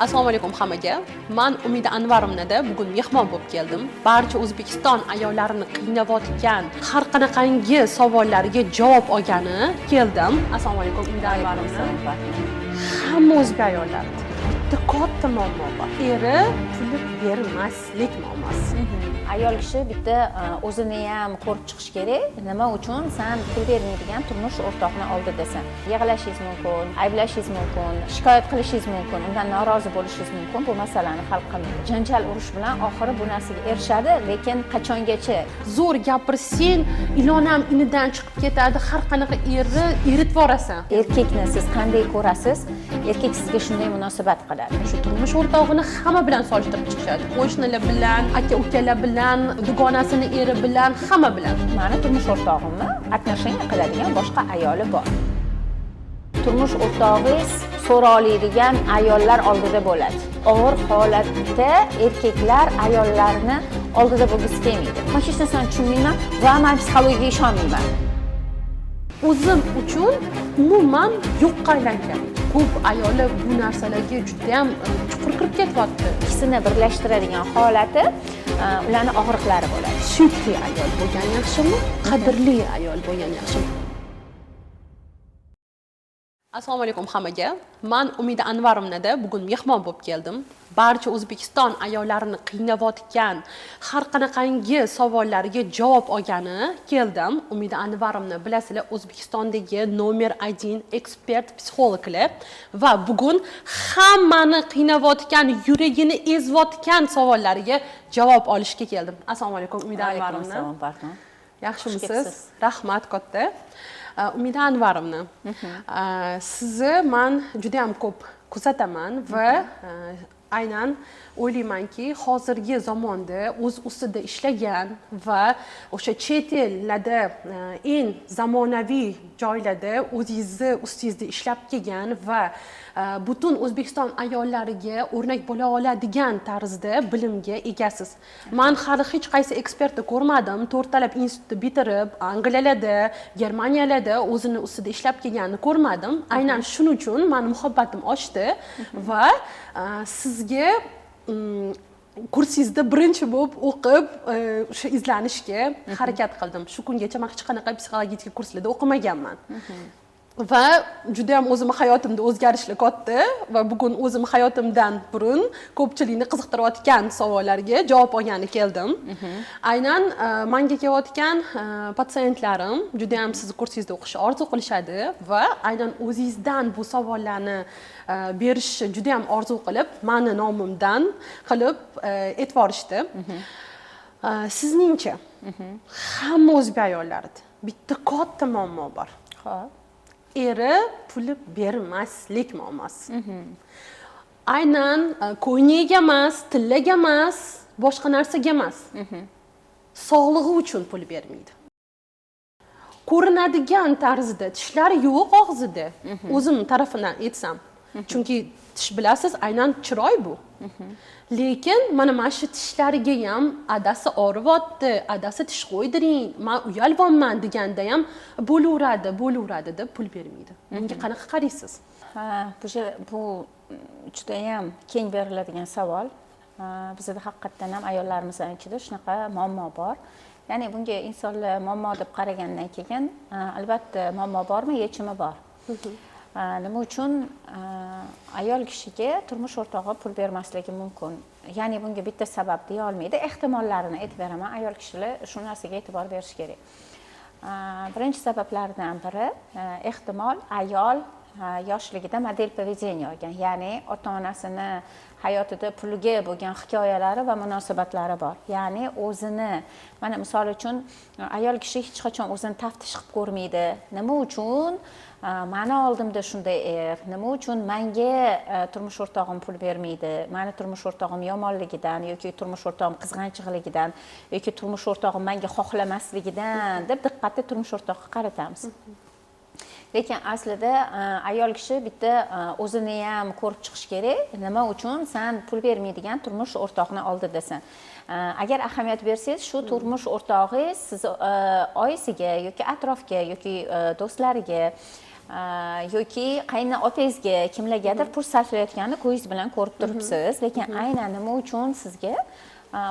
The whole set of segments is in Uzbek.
Assalomu alaykum hammaga. Man Umida Anvarovnada bugun mehmon bo'lib keldim. Barcha O'zbekiston ayollarini qiynayotgan har qanaqangi savollarga javob olgani keldim. Assalomu alaykum, Umida Anvarovna. Hamma o'zbek ayollarida bitta katta muammo bor. Eri puli bermaslik muammosi. Ayol kishi bitta o'zini ham ko'rib chiqish kerak. Nima uchun san pul bermaydigan turmush o'rtoqni oldidasan? Yig'lashingiz mumkin, ayblashingiz mumkin, shikoyat qilishingiz mumkin, undan norozi bo'lishingiz mumkin. Bu masalani hal qilmaydi. Janjal, urush bilan oxiri bu narsaga erishadi, lekin qachongacha? Zo'r gapirsang, ilon ham inidan chiqib ketadi, har qanaqa erni eritib yuborasan. Erkakni siz qanday ko'rasiz, erkak sizga shunday munosabat qiladi. Shu turmush o'rtog'ini hamma bilan solishtirib chiqishadi. Qo'shnilar bilan, aka ukalar bilan, dugonasini eri bilan, hamma bilan. Mani turmush o'rtog'imni отношения qiladigan boshqa ayoli bor. Turmush o'rtog'ingiz so'roqlaydigan ayollar oldida bo'ladi. Og'ir holatda erkaklar ayollarni oldida bo'lgisi kelmaydi. Man hech narsani tushunmayman va man psixologiyaga ishonmayman. O'zim uchun umuman yo'qqa aylangan. Ko'p ayollar bu narsalarga judayam chuqur kirib ketyapti. Ikkisini birlashtiradigan holati ularni og'riqlari bo'ladi. Suyukli ayol bo'lgan yaxshimi, qadrli ayol bo'lgan yaxshimi? Assalomu alaykum hammaga. Man Umida Anvarovnada bugun mehmon bo'lib keldim. Barcha O'zbekiston ayollarini qiynayotgan har qanaqangi savollarga javob olgani keldim. Umida Anvarovna, bilasizlar, O'zbekistondagi номер один ekspert psixologlar va bugun hammani qiynayotgan, yuragini ezayotgan savollarga javob olishga keldim. Assalomu alaykum, Umida Anvarovna. Alaykum assalom. Yaxshimisiz? Kelibsiz. Rahmat katta. Umida Anvarovna, sizni man juda ham ko'p kuzataman va aynan o'ylaymanki, hozirgi zamonda o'z ustida ishlagan va o'sha chet ellarda, eng zamonaviy joylarda o'zingizni ustingizda ishlab kelgan va butun O'zbekiston ayollariga o'rnak bo'la oladigan tarzda bilimga egasiz. Man hali hech qaysi ekspertni ko'rmadim, to'rttalab institutni bitirib, Angliyalarda, Germaniyalarda o'zini ustida ishlab kelganini ko'rmadim. Aynan shuning uchun mani muhabbatim oshdi va sizga kursingizda birinchi bo'lib o'qib, o'sha izlanishga harakat qildim. Shu kungacha man hech qanaqa psixologik kurslarda o'qimaganman va juda ham o'zimni hayotimda o'zgarishlar katta va bugun o'zimni hayotimdan burun ko'pchilikni qiziqtirayotgan savollarga javob olgani keldim. Aynan manga kelayotgan patsientlarim juda ham sizni kursingizda o'qishni orzu qilishadi va aynan o'zingizdan bu savollarni berishni juda ham orzu qilib, mani nomimdan qilib aytib yuborishdi. Sizningcha, hamma o'zbek ayollarida bitta katta muammo bor. Ho'p. Eri puli bermaslik muammosi. Aynan ko'ynagiga emas, tillaga emas, boshqa narsaga emas, sog'lig'i uchun pul bermaydi. Ko'rinadigan tarzda tishlari yo'q og'zida, o'zim tarafidan aytsam, chunki tish, bilasiz, aynan chiroy bu. Lekin mana shu tishlariga ham adasi og'riyapti, adasi tish qo'ydiring, man uyalyapman deganda ham bo'laveradi, bo'laveradi deb pul bermaydi. Bunga qanaqa qaraysiz? Ha, bu judayam keng beriladigan savol. Bizada haqiqatdan ham ayollarimizni ichida shunaqa muammo bor. Ya'ni bunga insonlar muammo deb qaragandan keyin, albatta, muammo bormi, yechimi bor. Nima uchun ayol kishiga turmush o'rtog'i pul bermasligi mumkin? Ya'ni bunga bitta sabab deya olmaydi, ehtimollarini aytib beraman. Ayol kishilar shu narsaga e'tibor berish kerak. Birinchi sabablardan biri, ehtimol, ayol yoshligida модель поведения olgan, ya'ni ota onasini hayotida pulga bo'lgan hikoyalari va munosabatlari bor. Ya'ni o'zini, mana, misol uchun, ayol kishi hech qachon o'zini taftish qilib ko'rmaydi: nima uchun mani oldimda shunday er, nima uchun manga turmush o'rtog'im pul bermaydi, mani turmush o'rtog'im yomonligidan yoki turmush o'rtog'im qizg'anchiqligidan yoki turmush o'rtog'im manga xohlamasligidan deb diqqatni turmush o'rtoqqa qaratamiz. Lekin aslida ayol kishi bitta o'zini ham ko'rib chiqish kerak. Nima uchun san pul bermaydigan turmush o'rtoqni oldidasan? Agar ahamiyat bersangiz, shu turmush o'rtog'ingiz sizni oyisiga yoki atrofga yoki do'stlariga Yoki qayna otangizga, kimlargadir pul sarflayotganini ko'zingiz bilan ko'rib turibsiz, lekin aynan nima uchun sizga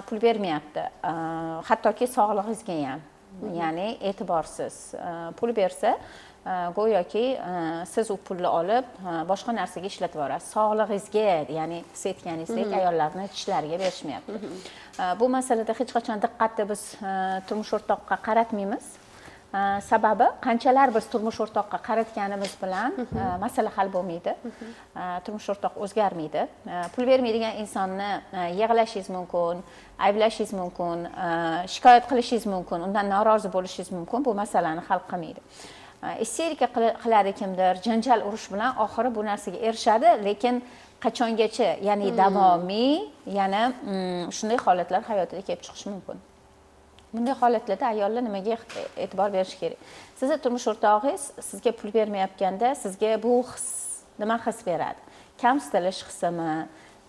pul bermayapti, hattoki sog'lig'ingizga ham, ya'ni e'tiborsiz. Pul bersa, go'yoki siz u pulni olib boshqa narsaga ishlatib yuborasiz, sog'lig'ingizga, ya'ni siz aytganingizdek, ayollarni tishlariga berishmayapti. Bu masalada hech qachon diqqatni biz turmush o'rtoqqa qaratmaymiz. Sababi qanchalar biz turmush o'rtoqqa qaratganimiz bilan masala hal bo'lmaydi, turmush o'rtoq o'zgarmaydi. Pul bermaydigan insonni yig'lashingiz mumkin, ayblashingiz mumkin, shikoyat qilishingiz mumkin, undan norozi bo'lishingiz mumkin, bu masalani hal qilmaydi. Isterika qiladi kimdir, janjal, urush bilan oxiri bu narsaga erishadi, lekin qachongacha? Ya'ni davomiy yana shunday holatlar hayotida kelib chiqishi mumkin. Bunday holatlarda ayollar nimaga e'tibor berishi kerak? Sizni turmush o'rtog'ingiz sizga pul bermayotganda, sizga bu his nima his beradi? Kamsitilish hisimi?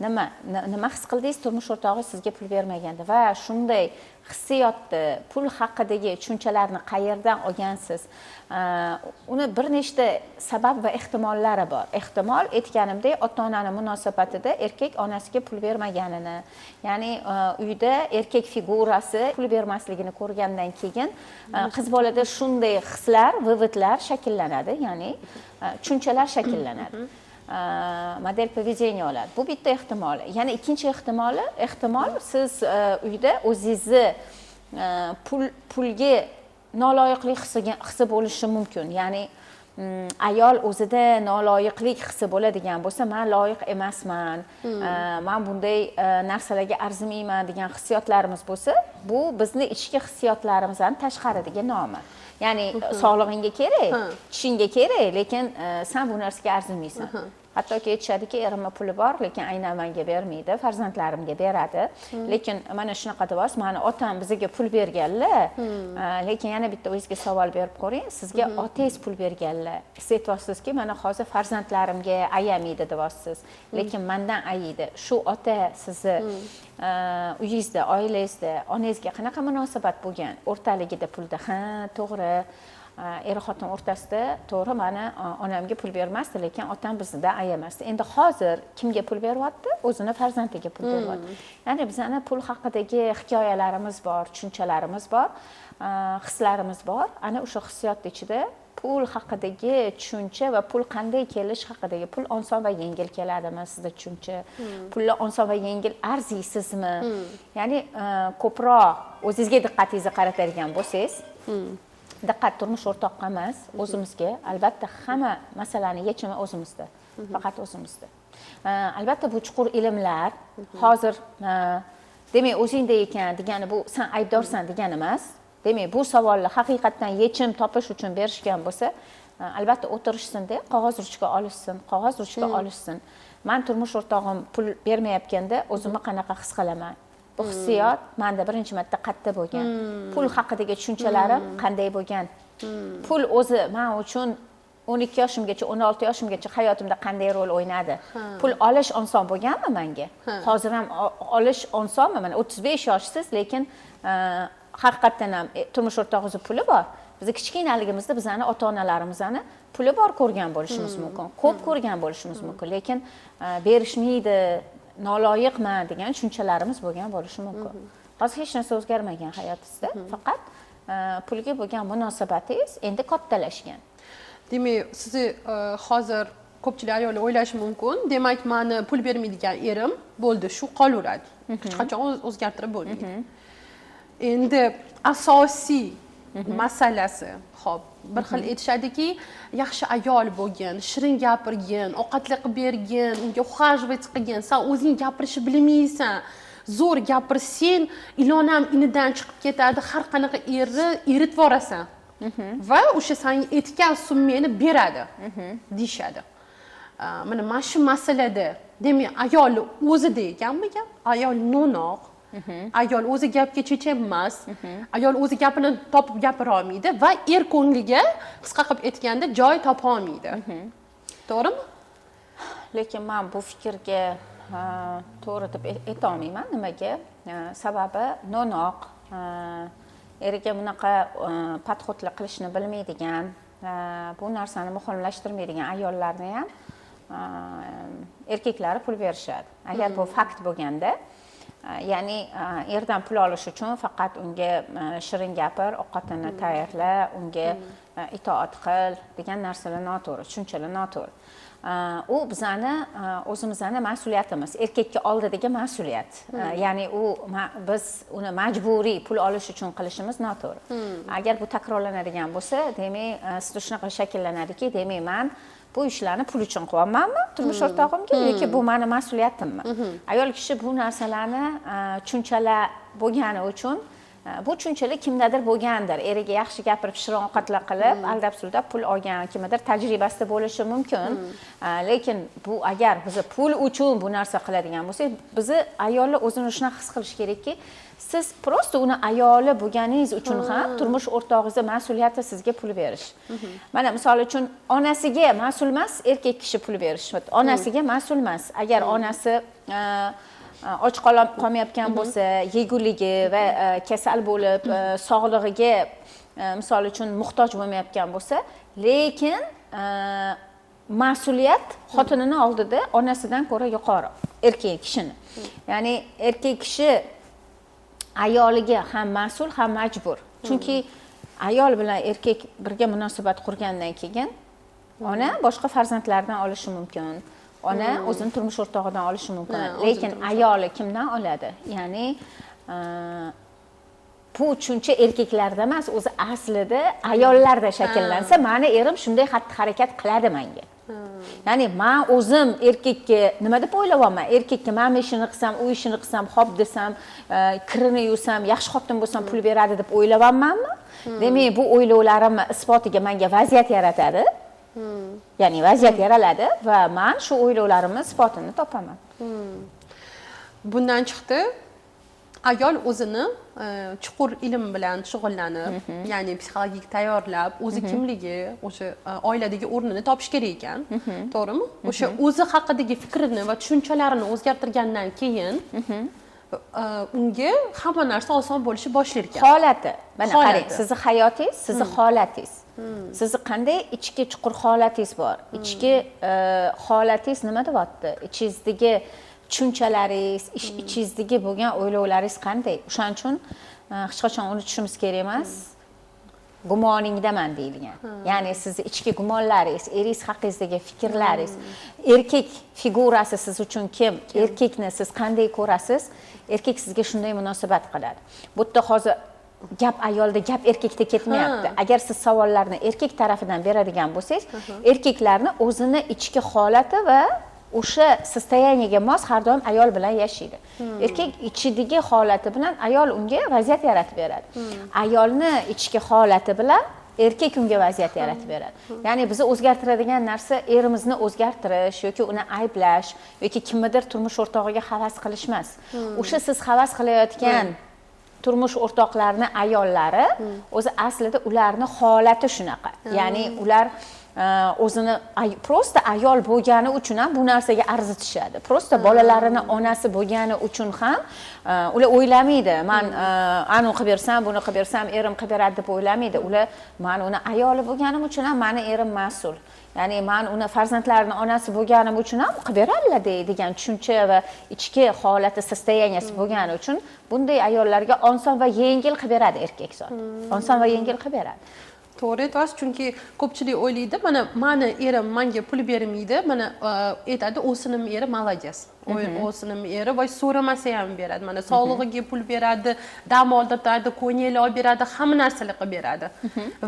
Nima his qildingiz turmush o'rtog'ingiz sizga pul bermaganda? Va shunday hissiyotni, pul haqidagi tushunchalarni qayerdan olgansiz? Uni bir nechta sabab va ehtimollari bor. Ehtimol, aytganimdek, ota onani munosabatida erkak onasiga pul bermaganini, ya'ni uyda erkak figurasi pul bermasligini ko'rgandan keyin qiz bolada shunday hislar, вывод lar shakllanadi, ya'ni tushunchalar shakllanadi, модель поведения oladi. Bu bitta ehtimoli. Yana ikkinchi ehtimoli, ehtimol, siz uyda o'zingizni pulga noloyiqlik hisi bo'lishi mumkin. Ya'ni ayol o'zida noloyiqlik hisi bo'ladigan bo'lsa, man loyiq emasman, man bunday narsalarga arzimayman degan hissiyotlarimiz bo'lsa, bu bizni ichki hissiyotlarimizni tashqaridagi nomi. Ya'ni sog'lig'ingga kerak, tishingga kerak, lekin san bu narsaga arzimaysan. Hattoki aytishadiki, erimni puli bor, lekin aynan manga bermaydi, farzandlarimga beradi. Lekin mana shunaqa deyapsiz, mani otam bizga pul berganlar. Lekin yana bitta o'zingizga savol berib ko'ring: sizga otangiz pul berganlar, siz aytyapsizki, mana hozir farzandlarimga ayamaydi deyapsiz, lekin mandan ayiydi. Shu ota sizni uyingizda, oilangizda onangizga qanaqa munosabat bo'lgan o'rtaligida pulda? Ha, to'g'ri, er xotin o'rtasida, to'g'ri, mani onamga pul bermasdi, lekin otam bizdan ayamasdi. Endi hozir kimga pul beryapti? O'zini farzandiga pul beryapti. Ya'ni bizani pul haqidagi hikoyalarimiz bor, tushunchalarimiz bor, hislarimiz bor. Ana o'sha hissiyotni ichida pul haqidagi tushuncha va pul qanday kelish haqidagi, pul oson va yengil keladimi sizda tushuncha, pulni oson va yengil arziysizmi? Ya'ni ko'proq o'zingizga diqqatingizni qaratadigan bo'lsangiz, diqqat turmush o'rtoqqa emas, o'zimizga. Albatta, hamma masalani yechimi o'zimizda, faqat o'zimizda. Albatta, bu chuqur ilmlar hozir. Demak, o'zingda ekan degani bu san aybdorsan degani emas. Demak, bu savolni haqiqatdan yechim topish uchun berishgan bo'lsa, albatta o'tirishsinda, qog'oz ruchka olishsin, qog'oz ruchka olishsin. Man turmush o'rtog'im pul bermayotganda o'zimni qanaqa his qilaman? Bu hissiyot manda birinchi marta qayerda bo'lgan? Pul haqidagi tushunchalarim qanday bo'lgan? Pul o'zi man uchun 12 yoshimgacha, 16 yoshimgacha hayotimda qanday rol o'ynadi? Pul olish oson bo'lganmi manga? Hozir ham olish osonmi? Mana, 35 yoshsiz, lekin haqiqatdan ham turmush o'rtog'ingizni puli bor. Biz kichkinaligimizda bizani ota onalarimizni puli bor ko'rgan bo'lishimiz mumkin, ko'p ko'rgan bo'lishimiz mumkin, lekin berishmaydi, noloyiqman degan tushunchalarimiz bo'lgan bo'lishi mumkin. Hozir hech narsa o'zgarmagan hayotingizda, faqat pulga bo'lgan munosabatingiz endi kattalashgan. Demak, sizni hozir ko'pchilik ayollar o'ylashi mumkin, demak, mani pul bermaydigan erim bo'ldi, shu qolaveradi, hech qachon o'zgartirib bo'lmaydi. Endi asosiy masalasi, ho'p, bir xil aytishadiki, yaxshi ayol bo'lgin, shirin gapirgin, ovqatli qilib bergin, unga ухаживать qilgin, san o'zing gapirishni bilmaysan, zo'r gapirsang, ilon ham inidan chiqib ketadi, har qanaqa erni eritib yuborasan va o'sha san aytgan summangni beradi, deyishadi. Mana shu masalada, demak, ayol o'zida ekanmi gap? Ayol no'noq, ayol o'zi gapga chechan emas, ayol o'zi gapini topib gapira olmaydi va er ko'ngliga, qisqa qilib aytganda, joy topa olmaydi, to'g'rimi? Lekin man bu fikrga to'g'ri deb aytolmayman. Nimaga? Sababi no'noq, eriga bunaqa подход lar qilishni bilmaydigan. bu narsani muhimlashtirmaydigan ayollarni ham erkaklari pul berishadi. Agar bu fakt bo'lganda, ya'ni erdan pul olish uchun faqat unga shirin gapir, ovqatini tayyorla, unga itoat qil degan narsalar noto'g'ri, tushunchalar noto'g'ri. U bizani o'zimizni mas'uliyatimiz, erkakka oldidagi mas'uliyat. Ya'ni u biz uni majburiy pul olish uchun qilishimiz noto'g'ri. Agar bu takrorlanadigan bo'lsa, demak, sizda shunaqa shakllanadiki, demak, man bu ishlarni pul uchun qilyapmanmi turmush o'rtog'imga yoki bu mani mas'uliyatimmi? Ayol kishi bu narsalarni tushunchalar bo'lgani uchun, bu tushunchalar kimdadir bo'lgandir, eriga yaxshi gapirib, shirin ovqatlar qilib, aldab suldab pul olgan kimnidir tajribasida bo'lishi mumkin. Lekin bu agar biz pul uchun bu narsa qiladigan bo'lsak, bizni ayollar o'zini shunaqa his qilishi kerakki, siz просто uni ayoli bo'lganingiz uchun ham turmush o'rtog'ingizni mas'uliyati sizga pul berish. Mana, misol uchun, onasiga mas'ul emas erkak kishi pul berish, onasiga mas'ul emas. Agar onasi och qolmayotgan bo'lsa, yeguligi va kasal bo'lib, sog'lig'iga, misol uchun, muhtoj bo'lmayotgan bo'lsa, lekin mas'uliyat xotinini oldida onasidan ko'ra yuqori erkak kishini. Ya'ni erkak kishi ayoliga ham mas'ul, ham majbur, chunki ayol bilan erkak birga munosabat qurgandan keyin ona boshqa farzandlardan olishi mumkin, ona o'zini turmush o'rtog'idan olishi mumkin, lekin ayoli kimdan oladi? Ya'ni bu tushuncha erkaklarda emas, o'zi aslida ayollarda shakllansa, mani erim shunday xatti harakat qiladi manga. Ya'ni man o'zim erkakka nima deb o'ylayapman? Erkakka man bu ishini qilsam, u ishini qilsam, hop desam, kirini yuvsam, yaxshi xotin bo'lsam, pul beradi deb o'ylayapmanmi? Demak, bu o'ylovlarimni isbotiga manga vaziyat yaratadi, ya'ni vaziyat yaraladi va man shu o'ylovlarimni isbotini topaman. Bundan chiqdi, ayol o'zini chuqur ilm bilan shug'ullanib, ya'ni psixologik tayyorlab, o'zi kimligi, o'sha oiladagi o'rnini topish kerak ekan, to'g'rimi? O'sha o'zi haqidagi fikrini va tushunchalarini o'zgartirgandan keyin unga hamma narsa oson bo'lishni boshlar ekan. Holati mana, Holati. qarang, sizni hayotingiz, sizni holatingiz, sizni qanday ichki chuqur holatingiz bor, ichki holatingiz nima deyapti, ichingizdagi tushunchalaringiz, ichingizdagi bo'lgan o'ylovlaringiz qanday? O'shaning uchun hech qachon unutishimiz kerak emas, gumoningdaman deyilgan, ya'ni sizni ichki gumonlaringiz, eringiz haqingizdagi fikrlaringiz, erkak figurasi siz uchun kim, erkakni siz qanday ko'rasiz, erkak sizga shunday munosabat qiladi. Bu yerda hozir gap ayolda, gap erkakda ketmayapti. Agar siz savollarni erkak tarafidan beradigan bo'lsangiz, erkaklarni o'zini ichki holati va o'sha состояние ga mos har doim ayol bilan yashaydi. Erkak ichidagi holati bilan ayol unga vaziyat yaratib beradi, ayolni ichki holati bilan erkak unga vaziyat yaratib beradi. Ya'ni bizni o'zgartiradigan narsa erimizni o'zgartirish yoki uni ayblash yoki kimnidir turmush o'rtog'iga havas qilish emas. O'sha siz havas qilayotgan turmush o'rtoqlarni ayollari o'zi aslida ularni holati shunaqa, ya'ni ular o'zini просто ayol bo'lgani uchun ham bu narsaga arzitishadi, просто bolalarini onasi bo'lgani uchun ham ular o'ylamaydi, man anavi qilib bersam, buni qilib bersam, erim qilib beradi deb o'ylamaydi. Ular man uni ayoli bo'lganim uchun ham mani erim mas'ul, ya'ni man uni farzandlarini onasi bo'lganim uchun ham qilib beradilar degan tushuncha va ichki holati, состояние si bo'lgani uchun bunday ayollarga oson va yengil qilib beradi erkak zot, oson va yengil qilib beradi. To'g'ri aytyapsiz, chunki ko'pchilik o'ylaydi, mana, mani erim manga pul bermaydi, mana, aytadi, o'zinim eri молодец, o'zinim eri voy so'ramasa ham beradi, mana, sog'lig'iga pul beradi, dam oldiradi, ko'ngil olib beradi, hamma narsalar qilib beradi.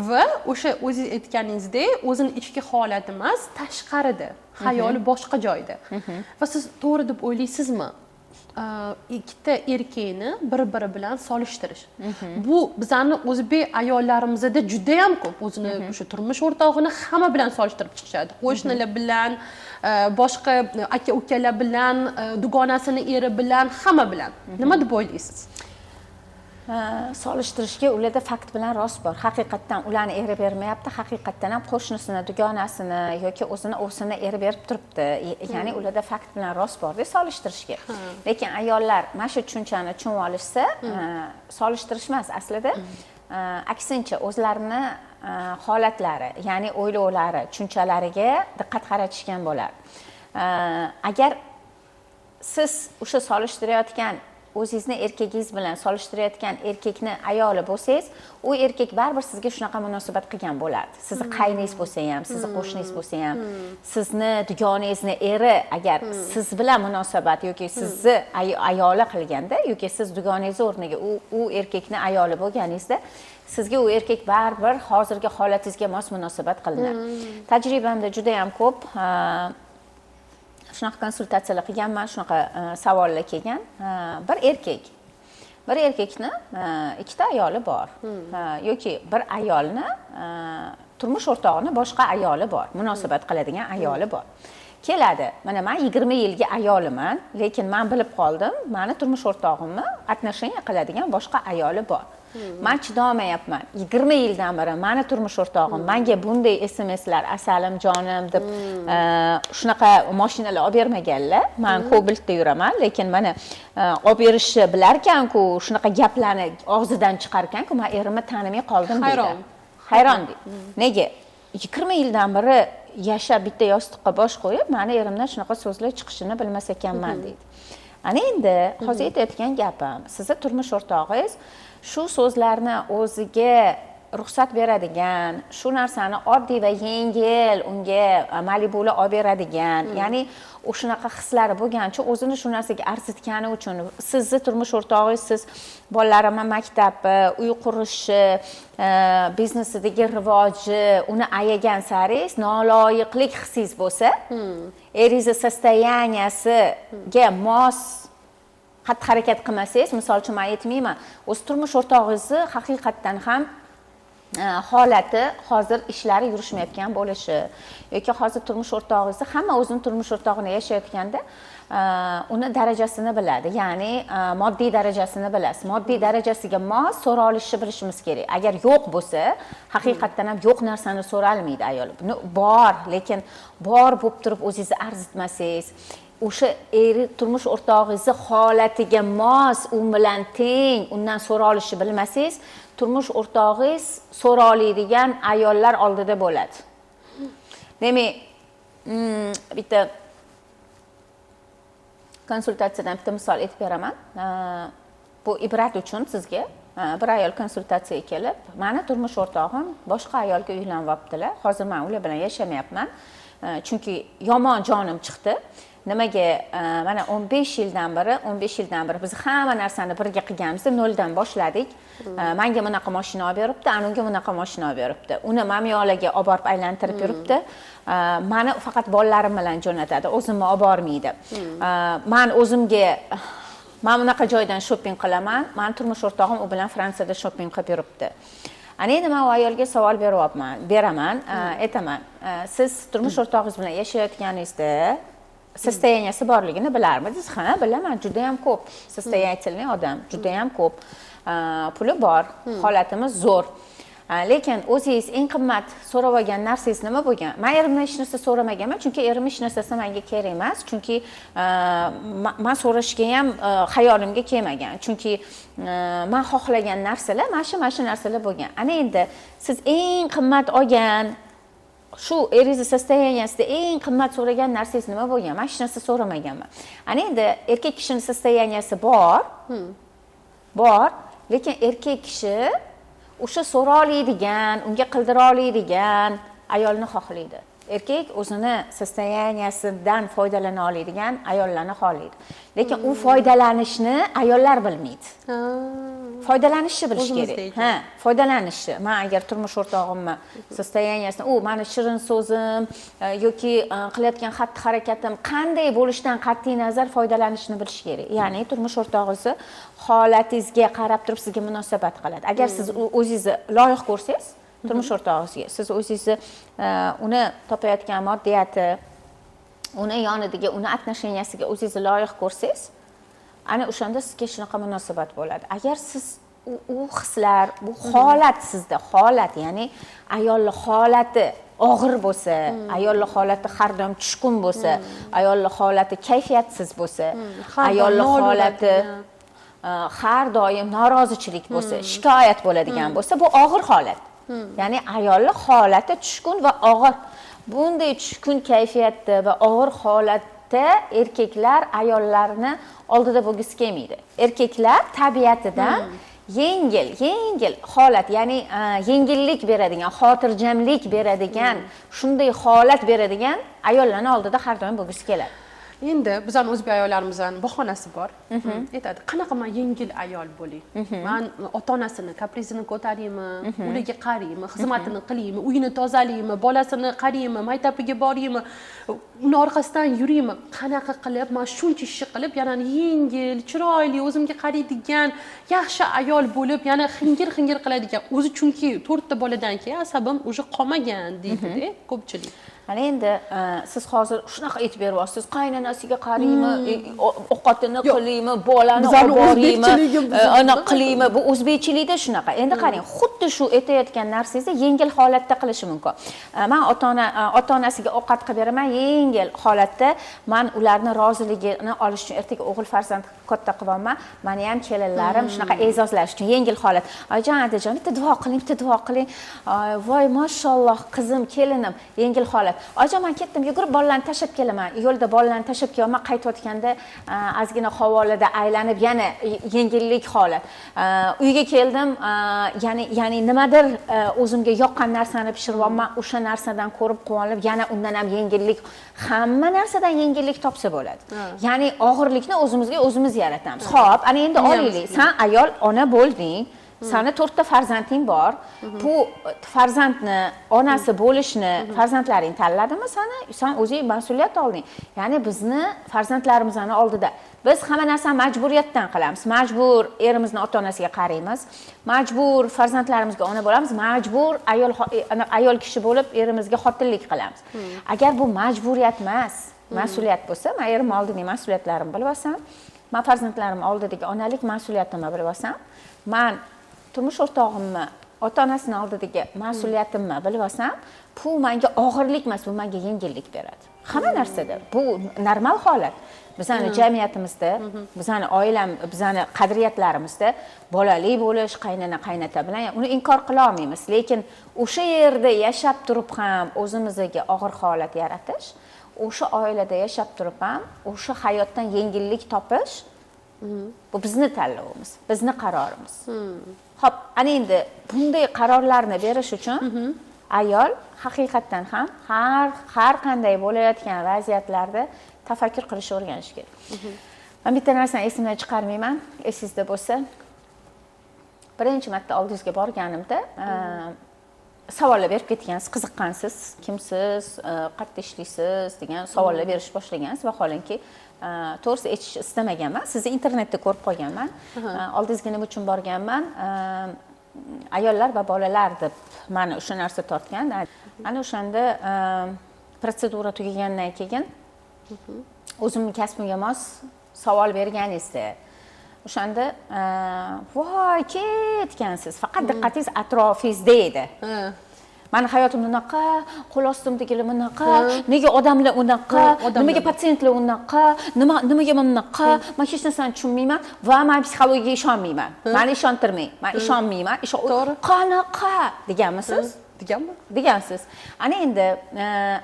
Va o'sha o'zingiz aytganingizdek, o'zini ichki holati emas, tashqarida xayoli boshqa joyda. Va siz to'g'ri deb o'ylaysizmi ikkita erkakni bir biri bilan solishtirish? Bu bizani o'zbek ayollarimizda judayam ko'p, o'zini o'sha turmush o'rtog'ini hamma bilan solishtirib chiqishadi, qo'shnilar bilan, boshqa aka ukalar bilan, dugonasini eri bilan, hamma bilan. Nima deb o'ylaysiz? Solishtirishga ularda fakt bilan rost bor. Haqiqatdan ularni eri bermayapti, haqiqatdan ham qo'shnisini, dugonasini yoki o'zini ovsini eri berib turibdi. Ya'ni ularda fakt bilan rost borda solishtirishga. Lekin ayollar mana shu tushunchani tushunib olishsa, solishtirish emas aslida. Aksincha o'zlarini holatlari, ya'ni o'ylovlari, tushunchalariga diqqat qaratishgan bo'lardi. Agar siz o'sha solishtirayotgan, o'zingizni erkagingiz bilan solishtirayotgan erkakni ayoli bo'lsangiz, u erkak baribir sizga shunaqa munosabat qilgan bo'lardi. Sizni qayningiz bo'lsa ham, sizni qo'shningiz bo'lsa ham, sizni dugonangizni eri agar siz bilan munosabat yoki sizni ayoli qilganda yoki siz dugonangizni o'rniga u erkakni ayoli bo'lganingizda, sizga u erkak baribir hozirgi holatingizga mos munosabat qilinadi. Tajribamda juda yam ko'p shunaqa konsultatsiyalar qilganman, shunaqa savollar kelgan. Bir erkakni ikkita ayoli bor yoki bir ayolni turmush o'rtog'ini boshqa ayoli bor, munosabat qiladigan ayoli bor. Keladi: "Mana man 20 yilgi ayoliman, lekin man bilib qoldim, mani turmush o'rtog'imni отношения qiladigan boshqa ayoli bor. Man chidolmayapman. 20 yildan beri mani turmush o'rtog'im manga bunday SMSlar, asalim, jonim deb shunaqa moshinalar olib bermaganlar. Man Cobaltda yuraman, lekin mana olib berishni bilarkanku, shunaqa gaplarni og'zidan chiqarkanku, man erimni tanimay qoldim", deydi. Hayron. Hayron deydi. Nega 20 yildan beri yashab, bitta yostiqqa bosh qo'yib, mani erimdan shunaqa so'zlar chiqishini bilmas ekanman, deydi. Ana endi hozir aytayotgan gapim, sizni turmush o'rtog'ingiz shu so'zlarni o'ziga ruxsat beradigan, shu narsani oddiy va yengil unga Malibuli olib beradigan, ya'ni u shunaqa hislari bo'lgani uchun, o'zini shu narsaga arzitgani uchun sizni turmush o'rtog'ingiz siz bolalarimni maktabi, uy qurishi, biznesidagi rivoji uni ayagan saringiz noloyiqlik hisingiz bo'lsa, eringizni состояния siga mos xatti harakat qilmasangiz, misol uchun, man aytmayman, o'zi turmush o'rtog'ingizni haqiqatdan ham holati hozir ishlari yurishmayotgan bo'lishi yoki hozir turmush o'rtog'ingizni, hamma o'zini turmush o'rtog'ini yashayotganda uni darajasini biladi, ya'ni moddiy darajasini bilasiz. Moddiy darajasiga mos so'ralishni bilishimiz kerak. Agar yo'q bo'lsa, haqiqatdan ham yo'q narsani so'ralmaydi ayol. Bor, lekin bor bo'lib turib o'zingizni arzitmasangiz, o'sha eri, turmush o'rtog'ingizni holatiga mos, u bilan teng undan so'ralishni bilmasangiz, turmush o'rtog'ingiz so'roliydigan ayollar oldida bo'ladi. Demak, bitta konsultatsiyadan bitta misol aytib beraman, bu ibrat uchun sizga. Bir ayol konsultatsiyaga kelib: "Mani turmush o'rtog'im boshqa ayolga uylanyaptilar, hozir man ular bilan yashamayapman, chunki yomon jonim chiqdi. Nimaga mana 15 yildan beri, 15 yildan beri biz hamma narsani birga qilganmiz, noldan boshladik. Manga bunaqa moshina olib beribdi, ana unga bunaqa moshina olib beribdi, uni mamiyolaga olib borib aylantirib yuribdi, mani faqat bolalarim bilan jo'natadi, o'zimni olib bormaydi. Man o'zimga man bunaqa joydan shopping qilaman, mani turmush o'rtog'im u bilan Fransiyada shopping qilib yuribdi." Ana endi man u ayolga savol beryapman, beraman, aytaman: "Siz turmush o'rtog'ingiz bilan yashayotganingizda состояния si borligini bilarmidingiz?" "Ha, bilaman, judayam ko'p состоятельный odam, judayam ko'p puli bor, holatimiz zo'r. Lekin o'zingiz eng qimmat so'rab olgan narsangiz nima bo'lgan?" "Man erimdan hech narsa so'ramaganman, chunki erim hech narsasi menga kerak emas, chunki man so'rashga ham xayolimga kelmagan, chunki man xohlagan narsalar mana shu narsalar bo'lgan." Ana endi siz eng qimmat olgan, shu eringizni состояния sida eng qimmat so'ragan narsangiz nima bo'lgan? "Man hech narsa so'ramaganman." Ana endi erkak kishini состояния si bor, bor, lekin erkak kishi o'sha so'ra oladigan, unga qildira oladigan ayolni xohlaydi. Erkak o'zini состояния sidan foydalana oladigan ayollarni xohlaydi, lekin u foydalanishni ayollar bilmaydi. Foydalanishni bilish O'zimizda kerak. Ekan. Ha, foydalanishni. Man agar turmush o'rtog'imni состояния sini, u mani shirin so'zim yoki qilayotgan xatti harakatim qanday bo'lishidan qat'iy nazar foydalanishni bilish kerak. Ya'ni turmush o'rtog'ingizni holatingizga qarab turib sizga munosabat qiladi. Agar siz o'zingizni loyiq ko'rsangiz turmush o'rtog'ingizga, siz o'zingizni uni topayotgan moddiyati, uni yonidagi, uni отношения siga o'zingizni loyiq ko'rsangiz, ana o'shanda sizga shunaqa munosabat bo'ladi. Agar siz u hislar, bu holat sizda holat, ya'ni ayolni holati og'ir bo'lsa, ayolni holati har doim tushkun bo'lsa, ayolni holati kayfiyatsiz bo'lsa, Har doim ayolni holati noliyotgan. Har doim norozichilik bo'lsa, shikoyat bo'ladigan bo'lsa, bu og'ir holat. Ya'ni ayolni holati tushkun va og'ir. Bunday tushkun kayfiyatda va og'ir holatda erkaklar ayollarni oldida bo'lgisi kelmaydi. Erkaklar tabiatidan yengil, yengil holat, ya'ni yengillik beradigan, xotirjamlik beradigan, shunday holat beradigan ayollarni oldida har doim bo'lgisi keladi. Endi bizani o'zbek ayollarimizni bahonasi bor, aytadi: "Qanaqa man yengil ayol bo'lay? Man ota onasini kaprizini ko'taraymi, ularga qaraymi, xizmatini qilaymi, uyini tozalaymi, bolasini qaraymi, maktabiga boraymi, uni orqasidan yuraymi? Qanaqa qilib man shuncha ishni qilib, yana yengil, chiroyli, o'zimga qaraydigan yaxshi ayol bo'lib, yana xingir xingir qiladigan o'zi, chunki to'rtta boladan keyin asabim уже qolmagan", deydida ko'pchilik. Mana endi siz hozir shunaqa aytib beryapsiz: qaynonasiga qaraymi, ovqatini qilaymi, bolani Bizani olib boraymi, o'zbekchiligimiz anaqa qilaymi. Bu o'zbekchilikda shunaqa. Endi qarang, xuddi shu aytayotgan narsangizni yengil holatda qilishi mumkin. Man ota onasiga ovqat qilib beraman yengil holatda, man ularni roziligini olish uchun, ertaga o'g'il farzand katta qilyapman, mani ham kelinlarim shunaqa e'zozlash uchun yengil holat. "Oyijon, adajon, bitta duo qiling, bitta duo qiling. Ay, voy, mashalloh, qizim, kelinim." Yengil holat. "Oyijon, man ketdim, yugurib bolalarni tashlab kelaman." Yo'lda bolalarni tashlab kelyapman, qaytayotganda ozgina hovlida aylanib, yana yengillik holat. Uyga keldim, ya'ni nimadir o'zimga yoqqan narsani pishiryapman, o'sha narsadan ko'rib quvonib, yana undan ham yengillik. Hamma narsadan yengillik topsa bo'ladi. Ya'ni og'irlikni o'zimizga o'zimiz yaratamiz. Ho'p, ana endi olaylik, san ayol, ona bo'lding, sani to'rtta farzanding bor. Bu farzandni onasi bo'lishni farzandlaring tanladimi sani? San o'zing mas'uliyat olding. Ya'ni bizni farzandlarimizni oldida biz hamma narsani majburiyatdan qilamiz. Majbur erimizni ota onasiga qaraymiz, majbur farzandlarimizga ona bo'lamiz, majbur ayol, ayol kishi bo'lib erimizga xotinlik qilamiz. Agar bu majburiyat emas, mas'uliyat bo'lsa, man erim oldidagi mas'uliyatlarimni bilib olsam, man farzandlarim oldidagi onalik mas'uliyatimni bilib olsam, man turmush o'rtog'imni ota onasini oldidagi mas'uliyatimni bilib olsam, bu manga og'irlik emas, bu manga yengillik beradi hamma narsada. Bu normal holat. Bizani jamiyatimizda, bizani oilam, bizani qadriyatlarimizda bolali bo'lish, qaynona qaynota bilan, uni inkor qila olmaymiz. Lekin o'sha yerda yashab turib ham o'zimizga og'ir holat yaratish, o'sha oilada yashab turib ham o'sha hayotdan yengillik topish, bu bizni tanlovimiz, bizni qarorimiz. Ho'p, ana endi bunday qarorlarni berish uchun ayol haqiqatdan ham har qanday bo'layotgan vaziyatlarda tafakkur qilishni o'rganishi kerak. Man bitta narsani esimdan chiqarmayman, esingizda bo'lsa, birinchi marta oldingizga borganimda savollar berib ketgansiz, qiziqqansiz, kimsiz, qayerda ishlaysiz degan savollar berishni boshlagansiz. Vaholanki, to'g'risi, aytishni istamaganman, sizni internetda ko'rib qolganman. Oldingizga nima uchun borganman? Ayollar va bolalar deb mani o'sha narsa tortgan. Ana o'shanda protsedura tugagandan keyin o'zimni kasbimga mos savol berganingizda, o'shanda voy ketgansiz, faqat diqqatingiz atrofingizda edi. Mani hayotim unaqa, qo'l ostimdagilar bunaqa, nega odamlar unaqa, odamlar. Nimaga patsientlar unaqa, nimaga man bunaqa, man hech narsani tushunmayman va man psixologiyaga ishonmayman, mani ishontirmang, man ishonmayman. To'g'ri. Qanaqa deganmisiz? Deganmi? Degansiz. Ana endi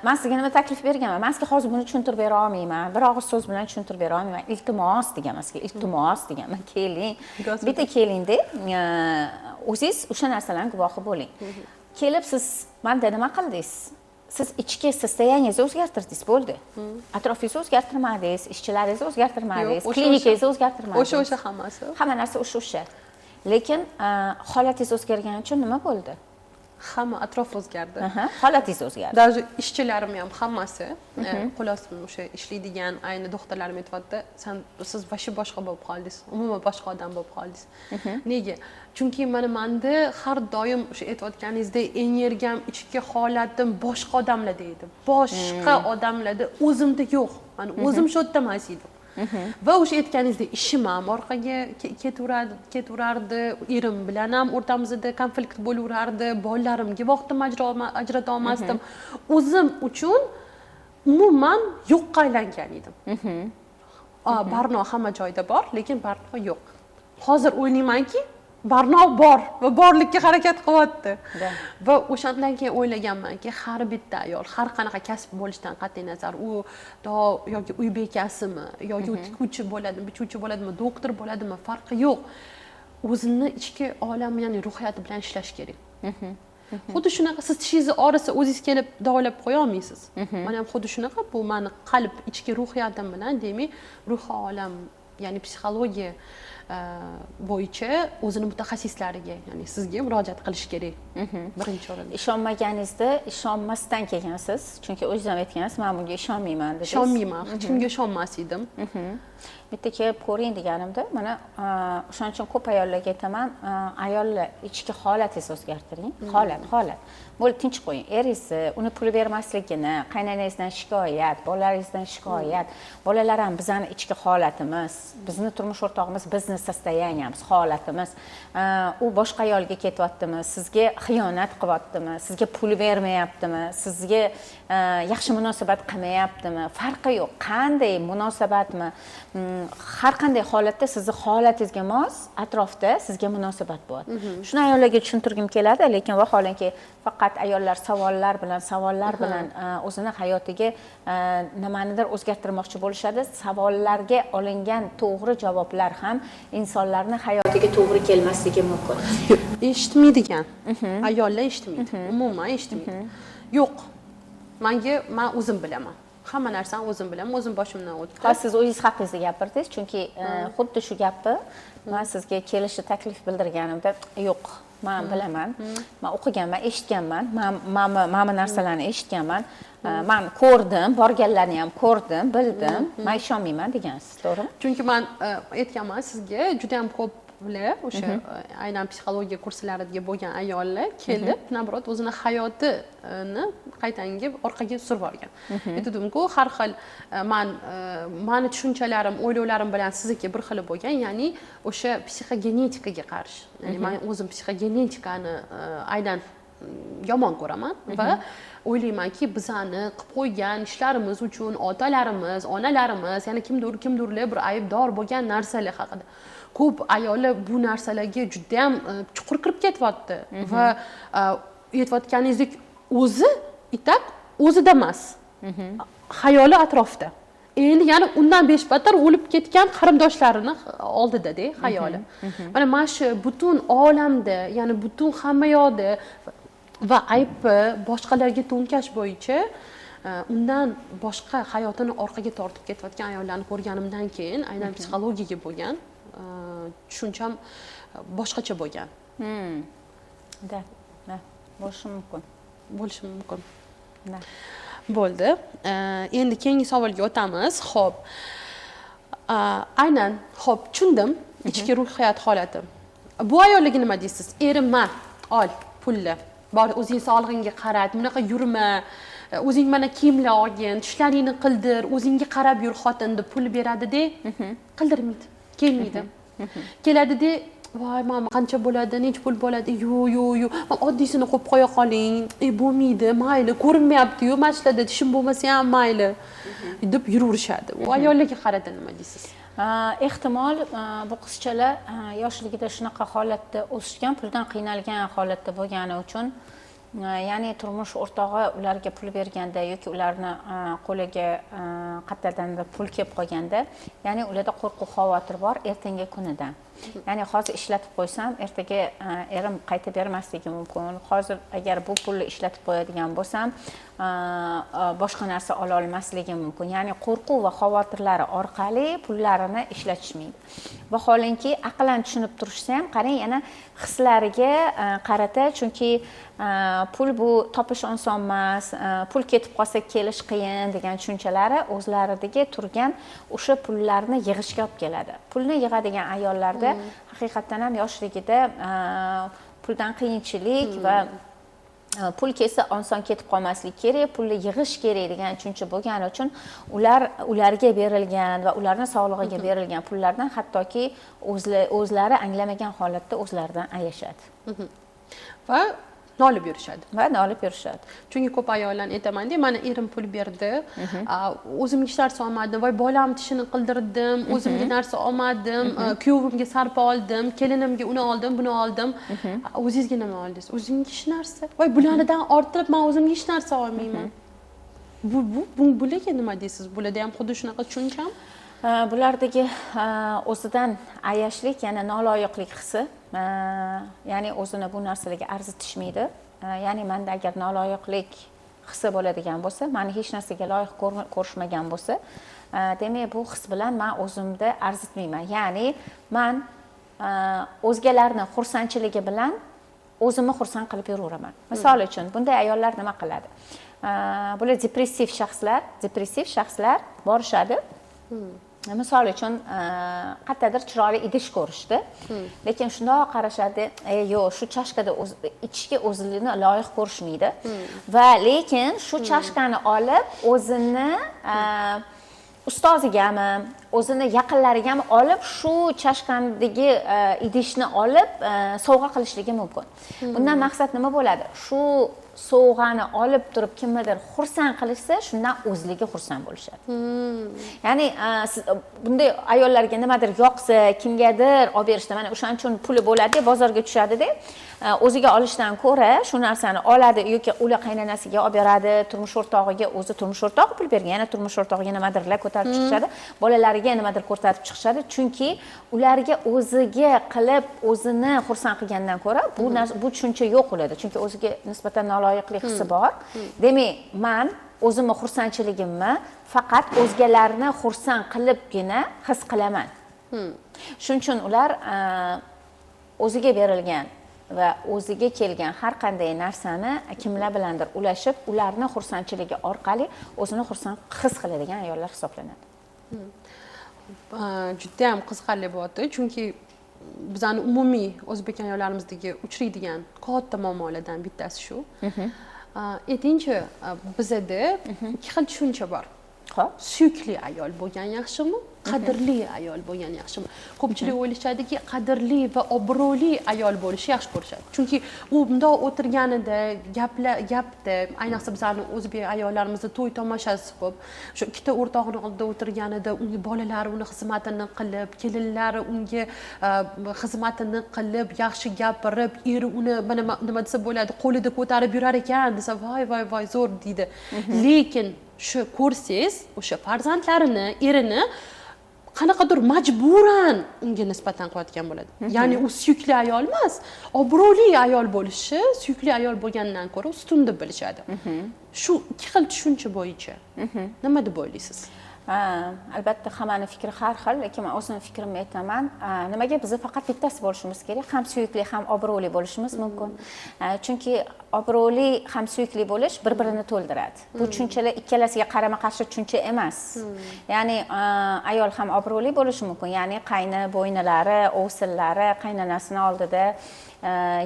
man sizga nima taklif berganman? Man sizga hozir buni tushuntirib bera olmayman, bir og'iz so'z bilan tushuntirib bera olmayman, iltimos deganman sizga, iltimos deganman, keling. Gospel. Bitta kelingda, o'zingiz o'sha narsalarni guvohi bo'ling. Kelib siz manda nima qildingiz? Siz ichki состояние ngizni o'zgartirdingiz, bo'ldi. Atrofingizni o'zgartirmadingiz, ishchilaringizni o'zgartirmadingiz, Yo'q, o'sha- klinikangizni o'zgartirmadingiz. O'sha hammasi. Hamma narsa o'sha o'sha, lekin holatingiz o'zgargani uchun nima bo'ldi? Hamma atrof o'zgardi. Aha, holatingiz o'zgardi. Даже ishchilarim ham hammasi, qo'l ostimda o'sha ishlaydigan ayni doktorlarim aytyapti: Siz вообще boshqa bo'lib qoldingiz, umuman boshqa odam bo'lib qoldingiz". Nega? Chunki mana manda har doim o'sha aytayotganingizdek energiyam, ichki holatim boshqa odamlarda edi, boshqa odamlarda, o'zimda yo'q. Mani o'zim shu yerda emas edim. Va o'sha aytganingizdek ishim ham orqaga ketaverardi, erim bilan ham o'rtamizda konflikt bo'laverardi, bolalarimga vaqtim ajrata olmasdim, o'zim uchun umuman yo'qqa aylangan edim. Barno hamma joyda bor, lekin Barno yo'q. Hozir o'ylaymanki, Barno bor va borlikka harakat qilyapti. Va o'shandan keyin o'ylaganmanki, har bitta ayol har qanaqa kasb bo'lishidan qat'iy nazar, u to yoki uy bekasimi, yoki u tikuvchi bo'ladimi, bichuvchi bo'ladimi, doktor bo'ladimi, farqi yo'q, o'zini ichki olami, ya'ni ruhiyati bilan ishlash kerak. Xuddi shunaqa, siz tishingizni og'risa, o'zingiz kelib davolab qo'ya olmaysiz. Mana ham xuddi shunaqa, bu mani qalb, ichki ruhiyatim bilan, demak, ruhiy olam, ya'ni psixologiya bo'yicha o'zini mutaxassislariga, ya'ni sizga murojaat qilish kerak birinchi o'rinda. Ishonmaganingizda, ishonmasdan kelgansiz, chunki o'zingiz ham aytgansiz, man bunga ishonmayman dedingiz. Ishonmayman, hech kimga ishonmas edim. Bitta kelib ko'ring deganimda, mana o'shaning uchun ko'p ayollarga aytaman: ayollar, ichki holatingizni o'zgartiring. Holat bo'ldi, tinch qo'ying eringizni, uni pul bermasligini, qaynonangizdan shikoyat, bolalaringizdan shikoyat. Bolalar ham bizani ichki holatimiz, bizni turmush o'rtog'imiz, bizni состояния miz, holatimiz. U boshqa ayolga ketyaptimi, sizga xiyonat qilyaptimi, sizga pul bermayaptimi, sizga yaxshi munosabat qilmayaptimi, farqi yo'q, qanday munosabatmi, har qanday holatda sizni holatingizga mos atrofda sizga munosabat bo'ladi. Shuni ayollarga tushuntirgim keladi, lekin vaholanki faqat ayollar savollar bilan o'zini hayotiga nimanidir o'zgartirmoqchi bo'lishadi. Savollarga olingan to'g'ri javoblar ham insonlarni hayotiga to'g'ri kelmasligi mumkin. Eshitmaydigan ayollar eshitmaydi, umuman eshitmaydi. Yo'q, manga, man o'zim bilaman, hamma narsani o'zim bilaman, o'zim boshimdan o'tdi. Hozir siz o'zingiz haqingizda gapirdingiz, chunki xuddi shu gapni man sizga kelishni taklif bildirganimda, yo'q, man bilaman, man o'qiganman, eshitganman, man mana bu narsalarni eshitganman, man ko'rdim, borganlarni ham ko'rdim, bildim, man ishonmayman degansiz, to'g'rimi? Chunki man aytganman sizga, juda yam ko'plar o'sha aynan psixologiya kurslariga bo'lgan ayollar kelib, наоборот, o'zini hayotini qaytanga orqaga surib yuborgan. Aytdimku, har xil man mani tushunchalarim, o'ylovlarim bilan sizniki bir xil bo'lgan, ya'ni o'sha psixogenetikaga qarshi. Ya'ni man o'zim psixogenetikani aynan yomon ko'raman va o'ylaymanki, bizani qilib qo'ygan ishlarimiz uchun otalarimiz, onalarimiz, ya'ni kimdir, kimdirlar bir aybdor bo'lgan narsalar haqida. Ko'p ayollar bu narsalarga judayam chuqur kirib ketyapti va aytayotganingizdek, o'zi itak o'zida emas, xayoli atrofda. Endi yana undan beshbattar o'lib ketgan qarindoshlarini oldidada xayoli. Mana shu butun olamda, ya'ni butun hamma yoqda va aybni boshqalarga to'nkash bo'yicha undan boshqa hayotini orqaga tortib ketayotgan ayollarni ko'rganimdan keyin aynan psixologiyaga bo'lgan tushuncham boshqacha bo'lgan. Да, bo'lishi mumkin. Bo'lishi mumkin. Да. Bo'ldi. Endi keyingi savolga o'tamiz. Ho'p, aynan, ho'p, tushundim, ichki ruhiyat holati. Bu ayollarga nima deysiz? Erim, ma, ol pulni, bor, o'zing sog'lig'ingga qarat, bunaqa yurma, o'zing mana kiyimlar olgin, tishlaringni qildir, o'zingga qarab yur, xotin, deb pul beradida, qildirmaydi, kelmaydi. Keladida, voy, mama, qancha bo'ladi, necha pul bo'ladi? Yo'q, yo'q, yo'q, oddiysini qo'yib qo'ya qoling. E, bo'lmaydi, mayli, ko'rinmayaptiyu, mana shularda tishim bo'lmasa ham mayli, deb yuraverishadi. U ayollarga qarata nima deysiz? Ehtimol bu qizchalar yoshligida shunaqa holatda o'sishgan, puldan qiynalgan holatda bo'lgani uchun, ya'ni turmush o'rtog'i ularga pul berganda yoki ularni qo'liga qayerdandir pul kelib qolganda, ya'ni ularda qo'rquv, xavotir bor ertangi kunidan. Ya'ni hozir ishlatib qo'ysam, ertaga erim qaytib bermasligi mumkin. Hozir agar bu pulni ishlatib qo'yadigan bo'lsam, boshqa narsa ola olmasligim mumkin. Ya'ni qo'rquv va xavotirlari orqali pullarini ishlatishmaydi. Vaholanki aqlan tushunib turishsa ham, qarang, yana hislariga qarata, chunki pul bu topish oson emas, pul ketib qolsa kelish qiyin degan tushunchalari o'zlaridagi turgan o'sha pullarni yig'ishga olib keladi. Pulni yig'adigan ayollarda haqiqatdan ham yoshligida puldan qiyinchilik va pul kelsa oson ketib qolmasligi kerak, pulni yig'ish kerak degan tushuncha bo'lgani uchun ular ularga berilgan va ularni sog'lig'iga berilgan pullardan hattoki o'zlari anglamagan holatda o'zlaridan ayashadi. Va Nolib yurishadi. Va nolib yurishadi. Chunki ko'p ayollarni aytamanda, mani erim pul berdi, o'zimga hech narsa olmadim, voy bolam tishini qildirdim, o'zimga narsa olmadim, kuyovimga sarpa oldim, kelinimga uni oldim, buni oldim. O'zingizga nima oldingiz? O'zimga hech narsa. Voy bulardan orttirib man o'zimga hech narsa olmayman. Bu bularga nima deysiz? Bularda ham xuddi shunaqa tushunchami? Bulardagi o'zidan ayashlik, ya'ni noloyiqlik hissi, ya'ni o'zini bu narsalarga arzitishmaydi. Ya'ni manda agar noloyiqlik hissi bo'ladigan bo'lsa, mani hech narsaga loyiq ko'rishmagan bo'lsa, demak bu his bilan man o'zimda arzitmayman. Ya'ni man o'zgalarni xursandchiligi bilan o'zimni xursand qilib yuraveraman. Misol uchun, bunday ayollar nima qiladi? Bular depressiv shaxslar borishadi. Misol uchun, qayerdadir chiroyli idish ko'rishdi, lekin shundoq qarashadi, yo'q, shu chashkada ichishga o'zini loyiq ko'rishmaydi. Va lekin shu chashkani olib o'zini ustozigami, o'zini yaqinlarigami olib shu chashkandagi idishni olib sovg'a qilishligi mumkin. Bundan maqsad nima bo'ladi? Shu sovg'ani olib turib kimnidir xursand qilishsa, shundan o'zligi xursand bo'lishadi. Ya'ni bunday ayollarga nimadir yoqsa, kimgadir olib berishda, mana o'shaning uchun puli bo'ladi, bozorga tushadi-da, o'ziga olishdan ko'ra shu narsani oladi yoki ular qaynonasiga olib beradi, turmush o'rtog'iga, o'zi turmush o'rtog'i pul bergan, yana turmush o'rtog'iga nimadirlar ko'tarib chiqishadi, bolalariga nimadir ko'tarib chiqishadi, chunki ularga o'ziga qilib o'zini xursand qilgandan ko'ra bu narsa, bu tushuncha yo'q ularda, chunki o'ziga nisbatan noloyiqlik hissi bor. Demak, man o'zimni xursandchiligimni faqat o'zgalarni xursand qilibgina his qilaman. Shuning uchun ular o'ziga berilgan va o'ziga kelgan har qanday narsani kimlar bilandir ulashib, ularni xursandchiligi orqali o'zini xursand his qiladigan ayollar hisoblanadi. Juda ham qiziqarli bo'lyapti, chunki bizani umumiy o'zbek ayollarimizdagi uchraydigan katta muammolardan bittasi shu. Aytingchi, bizada ikki xil tushuncha bor. Xo'p. Suyukli ayol bo'lgan yaxshimi, qadrli ayol bo'lgan yaxshimi? Ko'pchilik o'ylashadiki, qadrli va obro'li ayol bo'lishni yaxshi ko'rishadi. Chunki u bundoq o'tirganida, gaplar gapda, ayniqsa bizani o'zbek ayollarimizda to'y tomoshasi ko'p. Shu ikkita o'rtog'ini oldida o'tirganida unga bolalari uni xizmatini qilib, kelinlari unga xizmatini qilib, yaxshi gapirib, eri uni mana nima desa bo'ladi, qo'lida ko'tarib yurar ekan desa, voy voy voy zo'r deydi. Lekin shu ko'rsangiz, o'sha farzandlarini, erini qanaqadir majburan unga nisbatan qilayotgan bo'ladi. Ya'ni u suyukli ayol emas, obro'li ayol bo'lishi suyukli ayol bo'lgandan ko'ra ustun deb bilishadi. Shu ikki xil tushuncha bo'yicha nima deb o'ylaysiz? Albatta hammani fikri har xil, lekin men o'zimni fikrimni aytaman. Nimaga biz faqat bittasi bo'lishimiz kerak? Ham suyukli, ham obro'li bo'lishimiz mumkin. Chunki obro'li ham suyukli bo'lish bir-birini to'ldiradi. Bu tushunchalar ikkalasiga qarama-qarshi tushuncha emas. Ya'ni ayol ham obro'li bo'lishi mumkin, ya'ni qayni bo'ynilari, ovsinlari, qaynonasini oldida,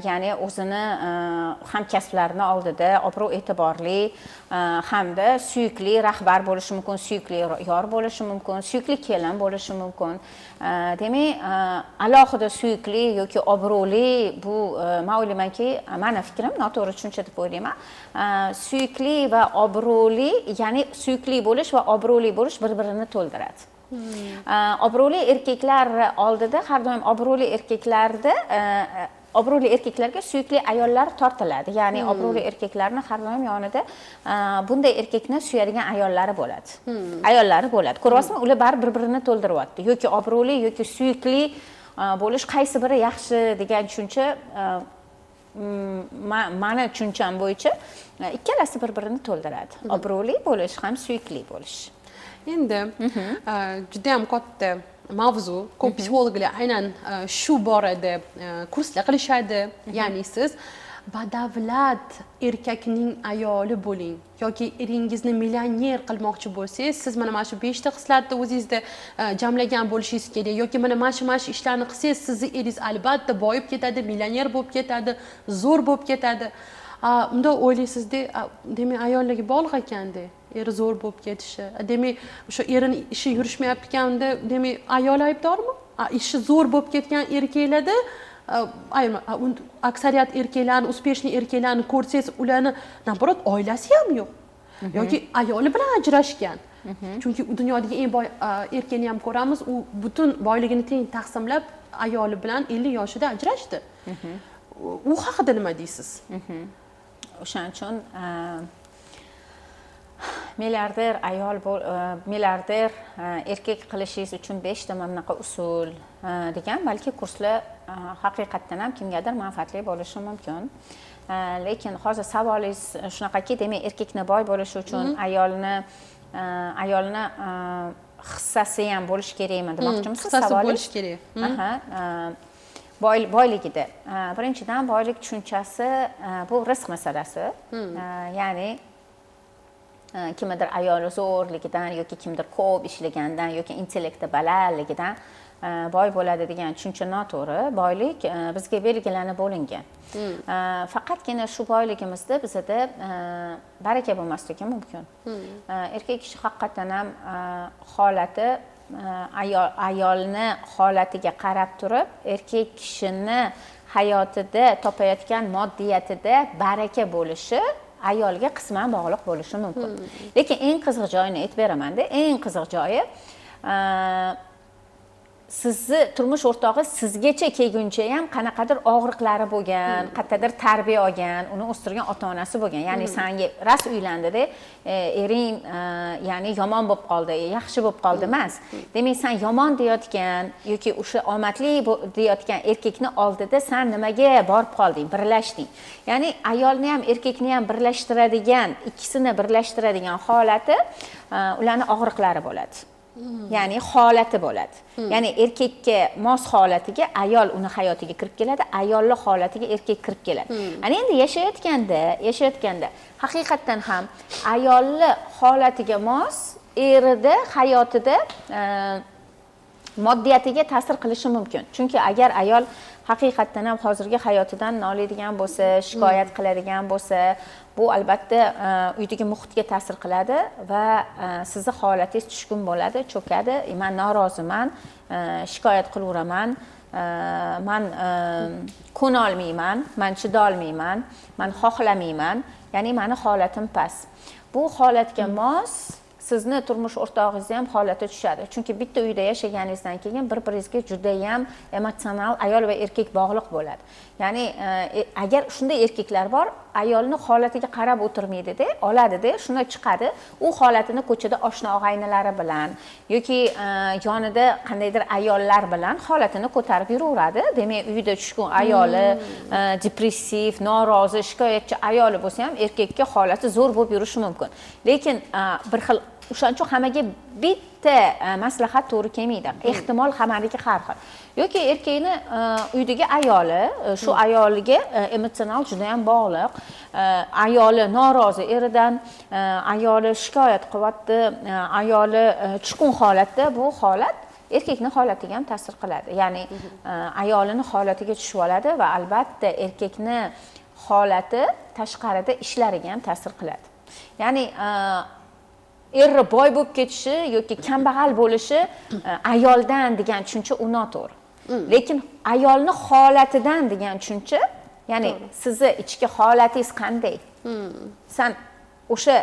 ya'ni o'zini hamkasblarini oldida obro' e'tiborli, hamda suyukli rahbar bo'lishi mumkin, suyukli yor bo'lishi mumkin, suyukli kelin bo'lishi mumkin. Demak, alohida suyukli yoki obro'li bu, men o'ylaymanki, mani fikrim noto'g'ri tushuncha deb o'ylayman. Suyukli va obro'li, ya'ni suyukli bo'lish va obro'li bo'lish bir-birini to'ldiradi. Obro'li erkaklar oldida har doim obro'li erkaklarda, obro'li erkaklarga suyukli ayollar tortiladi. Ya'ni obro'li erkaklarni har doim yonida bunday erkakni suyadigan ayollari bo'ladi. Ayollari bo'ladi. Ko'ryapsizmi? Ular baribir bir-birini to'ldiryapti. Yoki obro'li yoki suyukli bo'lish qaysi biri yaxshi degan tushuncha, mani tushuncham bo'yicha ikkalasi bir-birini to'ldiradi. Obro'li bo'lish ham suyukli bo'lish. Endi juda ham katta mavzu. Ko'p psixologlar aynan shu borada kurslar qilishadi. Ya'ni siz badavlat erkakning ayoli bo'ling yoki eringizni millioner qilmoqchi bo'lsangiz, siz mana shu 5 ta xislatni o'zingizda jamlagan bo'lishingiz kerak yoki mana shu ishlarni qilsangiz, sizni eringiz albatta boyib ketadi, millioner bo'lib ketadi, zo'r bo'lib ketadi. Unda o'ylaysizda, demak ayollarga bog'liq ekanda eri zo'r bo'lib ketishi. Demak, o'sha erini ishi yurishmayapti ekanda, demak ayol aybdormi? Ishi zo'r bo'lib ketgan erkaklarda Ayrim aksariyat erkaklarni, успешный erkaklarni ko'rsangiz, ularni, наоборот, oilasi ham yo'q yoki ayoli bilan ajrashgan. Chunki dunyodagi eng boy erkakni ham ko'ramiz, u butun boyligini teng taqsimlab, ayoli bilan 50 yoshida ajrashdi. U haqida nima deysiz? O'shaning uchun milliarder ayol, milliarder erkak qilishingiz uchun beshta mana bunaqa usul degan balki kurslar haqiqatdan ham kimgadir manfaatli bo'lishi mumkin. Lekin hozir savolingiz shunaqaki, demak, erkakni boy bo'lishi uchun ayolni hissasi ham bo'lishi kerakmi demoqchimisiz? Hissasi bo'lishi kerak. Aha, boyligida. Birinchidan, boylik tushunchasi bu rizq masalasi. Ya'ni kimnidir ayoli zo'rligidan yoki kimdir ko'p ishlagandan yoki intellekti balandligidan boy bo'ladi degan tushuncha noto'g'ri. Boylik bizga belgilanib bo'lingan. Faqatgina shu boyligimizda bizada baraka bo'lmasligi mumkin. Erkak kishi haqiqatdan ham holati ayolni holatiga qarab turib, erkak kishini hayotida topayotgan moddiyatida baraka bo'lishi ayolga qisman bog'liq bo'lishi mumkin. Lekin eng qiziq joyini aytib beramanda, eng qiziq joyi, sizni turmush o'rtog'i sizgacha kelguncha ham qanaqadir og'riqlari bo'lgan, qayerdadir tarbiya olgan, uni o'stirgan ota onasi bo'lgan. Ya'ni sanga rost uylandida, ering ya'ni yomon bo'lib qoldi, yaxshi bo'lib qoldi emas. Demak, san yomon deyotgan yoki o'sha omadli deyotgan erkakni oldida san nimaga borib qolding, birlashding? Ya'ni ayolni ham, erkakni ham birlashtiradigan, ikkisini birlashtiradigan holati ularni og'riqlari bo'ladi. Ya'ni holati bo'ladi. Ya'ni erkakka mos holatiga ayol uni hayotiga kirib keladi, ayolni holatiga erkak kirib keladi. Ana endi yashayotganda haqiqatdan ham ayolni holatiga mos erida hayotida moddiyatiga ta'sir qilishi mumkin. Chunki agar ayol haqiqatdan ham hozirgi hayotidan noliydigan bo'lsa, shikoyat qiladigan bo'lsa, bu albatta uydagi muhitga ta'sir qiladi va sizni holatingiz tushkun bo'ladi, cho'kadi. Man noroziman, shikoyat qilaveraman, man ko'na olmayman, man chidolmayman, man xohlamayman, ya'ni mani holatim past. Bu holatga mos sizni turmush o'rtog'ingizni ham holati tushadi. Chunki bitta uyda yashaganingizdan keyin bir biringizga judayam emotsional ayol va erkak bog'liq bo'ladi. Ya'ni agar shunday erkaklar bor, ayolni holatiga qarab o'tirmaydida, oladida, shunda chiqadi. U holatini ko'chada oshna og'aynilari bilan yoki yonida qandaydir ayollar bilan holatini ko'tarib yuraveradi. Demak, uyda tushkun ayoli, depressiv, norozi, shikoyatchi ayoli bo'lsa ham erkakka holati zo'r bo'lib yurishi mumkin. Lekin bir xil, o'shaning uchun hammaga bitta maslahat to'g'ri kelmaydi. Ehtimol hammaniki har xil. Yoki erkakni uydagi ayoli, shu ayoliga emotsional juda ham bog'liq. Ayoli norozi eridan, ayoli shikoyat qilyapti, ayoli tushkun holatda, bu holat erkakni holatiga ham ta'sir qiladi. Ya'ni ayolini holatiga tushib oladi va albatta erkakni holati tashqarida ishlariga ham ta'sir qiladi. Ya'ni eri boy bo'lib ketishi yoki kambag'al bo'lishi ayoldan degan tushuncha u noto'g'ri. Lekin ayolni holatidan degan tushuncha, ya'ni sizni ichki holatingiz qanday? San o'sha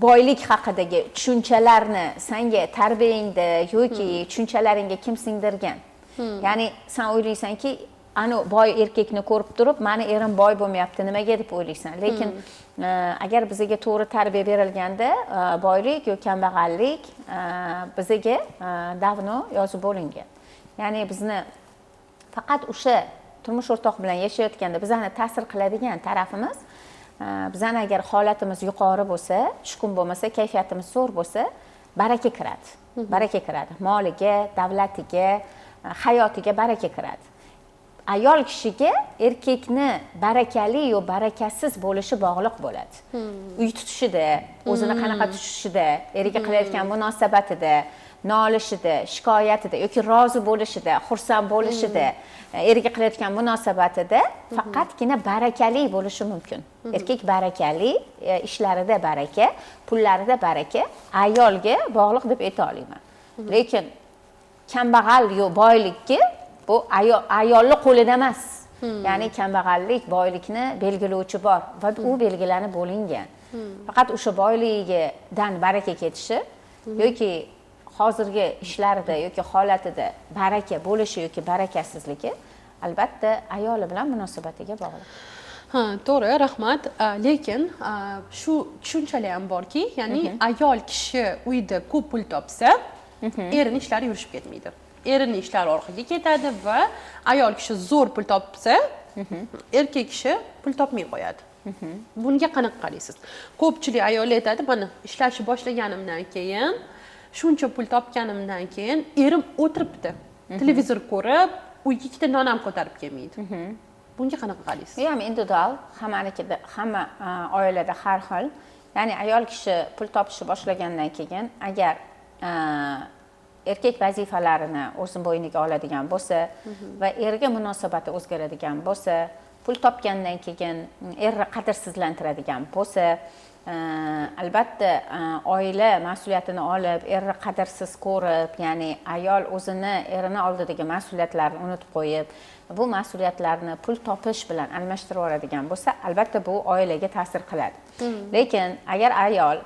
boylik haqidagi tushunchalarni sanga tarbiyangda yoki tushunchalaringga kim singdirgan? Ya'ni san o'ylaysanki, anu boy erkakni ko'rib turib, mani erim boy bo'lmayapti, nimaga deb o'ylaysan. Lekin agar bizga to'g'ri tarbiya berilganda, boylik yoki kambag'allik bizga давно yozib bo'lingan. Ya'ni bizni faqat o'sha turmush o'rtoq bilan yashayotganda bizani ta'sir qiladigan tarafimiz, bizani agar holatimiz yuqori bo'lsa, tushkun bo'lmasa, kayfiyatimiz zo'r bo'lsa, baraka kiradi. Baraka kiradi. Moliga, davlatiga, hayotiga baraka kiradi. Ayol kishiga erkakni barakali yo barakasiz bo'lishi bog'liq bo'ladi. Uy tutishida, o'zini qanaqa tutishida, eriga qilayotgan munosabatida, nolishida, shikoyatida yoki rozi bo'lishida, xursand bo'lishida, eriga qilayotgan munosabatida faqatgina barakali bo'lishi mumkin. Erkak barakali, ishlarida baraka, pullarida baraka ayolga bog'liq deb ayta olaman. Lekin kambag'al yo boylikka Bu ayolni qo'lida emas. Ya'ni kambag'allik, boylikni belgilovchi bor va u belgilanib bo'lingan. Faqat o'sha boyligidan baraka ketishi yoki hozirgi ishlarida yoki holatida baraka bo'lishi yoki barakasizligi albatta ayoli bilan munosabatiga bog'liq. Ha, to'g'ri, rahmat. Lekin shu tushunchalar ham borki, ya'ni ayol kishi uyda ko'p pul topsa, erini ishlari yurishib ketmaydi, erini ishlari orqaga ketadi va ayol kishi zo'r pul topsa, erkak kishi pul topmay qo'yadi. Bunga qanaqa qaraysiz? Ko'pchilik ayollar aytadi: "Mana, ishlashni boshlaganimdan keyin, shuncha pul topganimdan keyin erim o'tiribdi televizor ko'rib, uyga ikkita non ham ko'tarib kelmaydi." Bunga qanaqa qaraysiz? Bu ham individual, hammanikida, hamma oilada har xil. Ya'ni ayol kishi pul topishni boshlagandan keyin agar erkak vazifalarini o'zi bo'yniga oladigan bo'lsa va erga munosabati o'zgaradigan bo'lsa, pul topgandan keyin erni qadrsizlantiradigan bo'lsa, albatta oila mas'uliyatini olib, erni qadrsiz ko'rib, ya'ni ayol o'zini erini oldidagi mas'uliyatlarini unutib qo'yib, bu mas'uliyatlarni pul topish bilan almashtirib yuboradigan bo'lsa, albatta bu oilaga ta'sir qiladi. Lekin agar ayol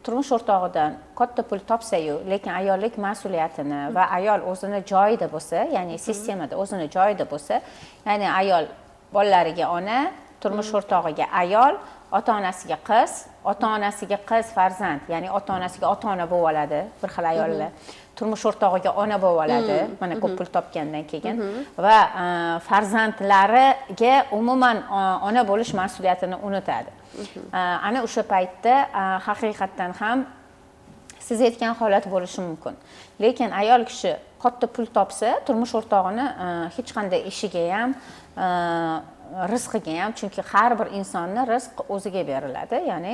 turmush o'rtog'idan katta pul topsayu, lekin ayollik mas'uliyatini va ayol o'zini joyida bo'lsa, ya'ni sistemada o'zini joyida bo'lsa, ya'ni ayol bolalariga ona, turmush o'rtog'iga ayol, ota onasiga qiz, ota onasiga qiz farzand, ya'ni ota onasiga ota ona bo'lib oladi bir xil ayollar, turmush o'rtog'iga ona bo'lib oladi, mana, ko'p pul topgandan keyin va farzandlariga umuman ona bo'lish mas'uliyatini unutadi. Ana o'sha paytda haqiqatdan ham siz aytgan holat bo'lishi mumkin. Lekin ayol kishi katta pul topsa, turmush o'rtog'ini hech qanday ishiga ham, rizqiga ham, chunki har bir insonni rizq o'ziga beriladi. Ya'ni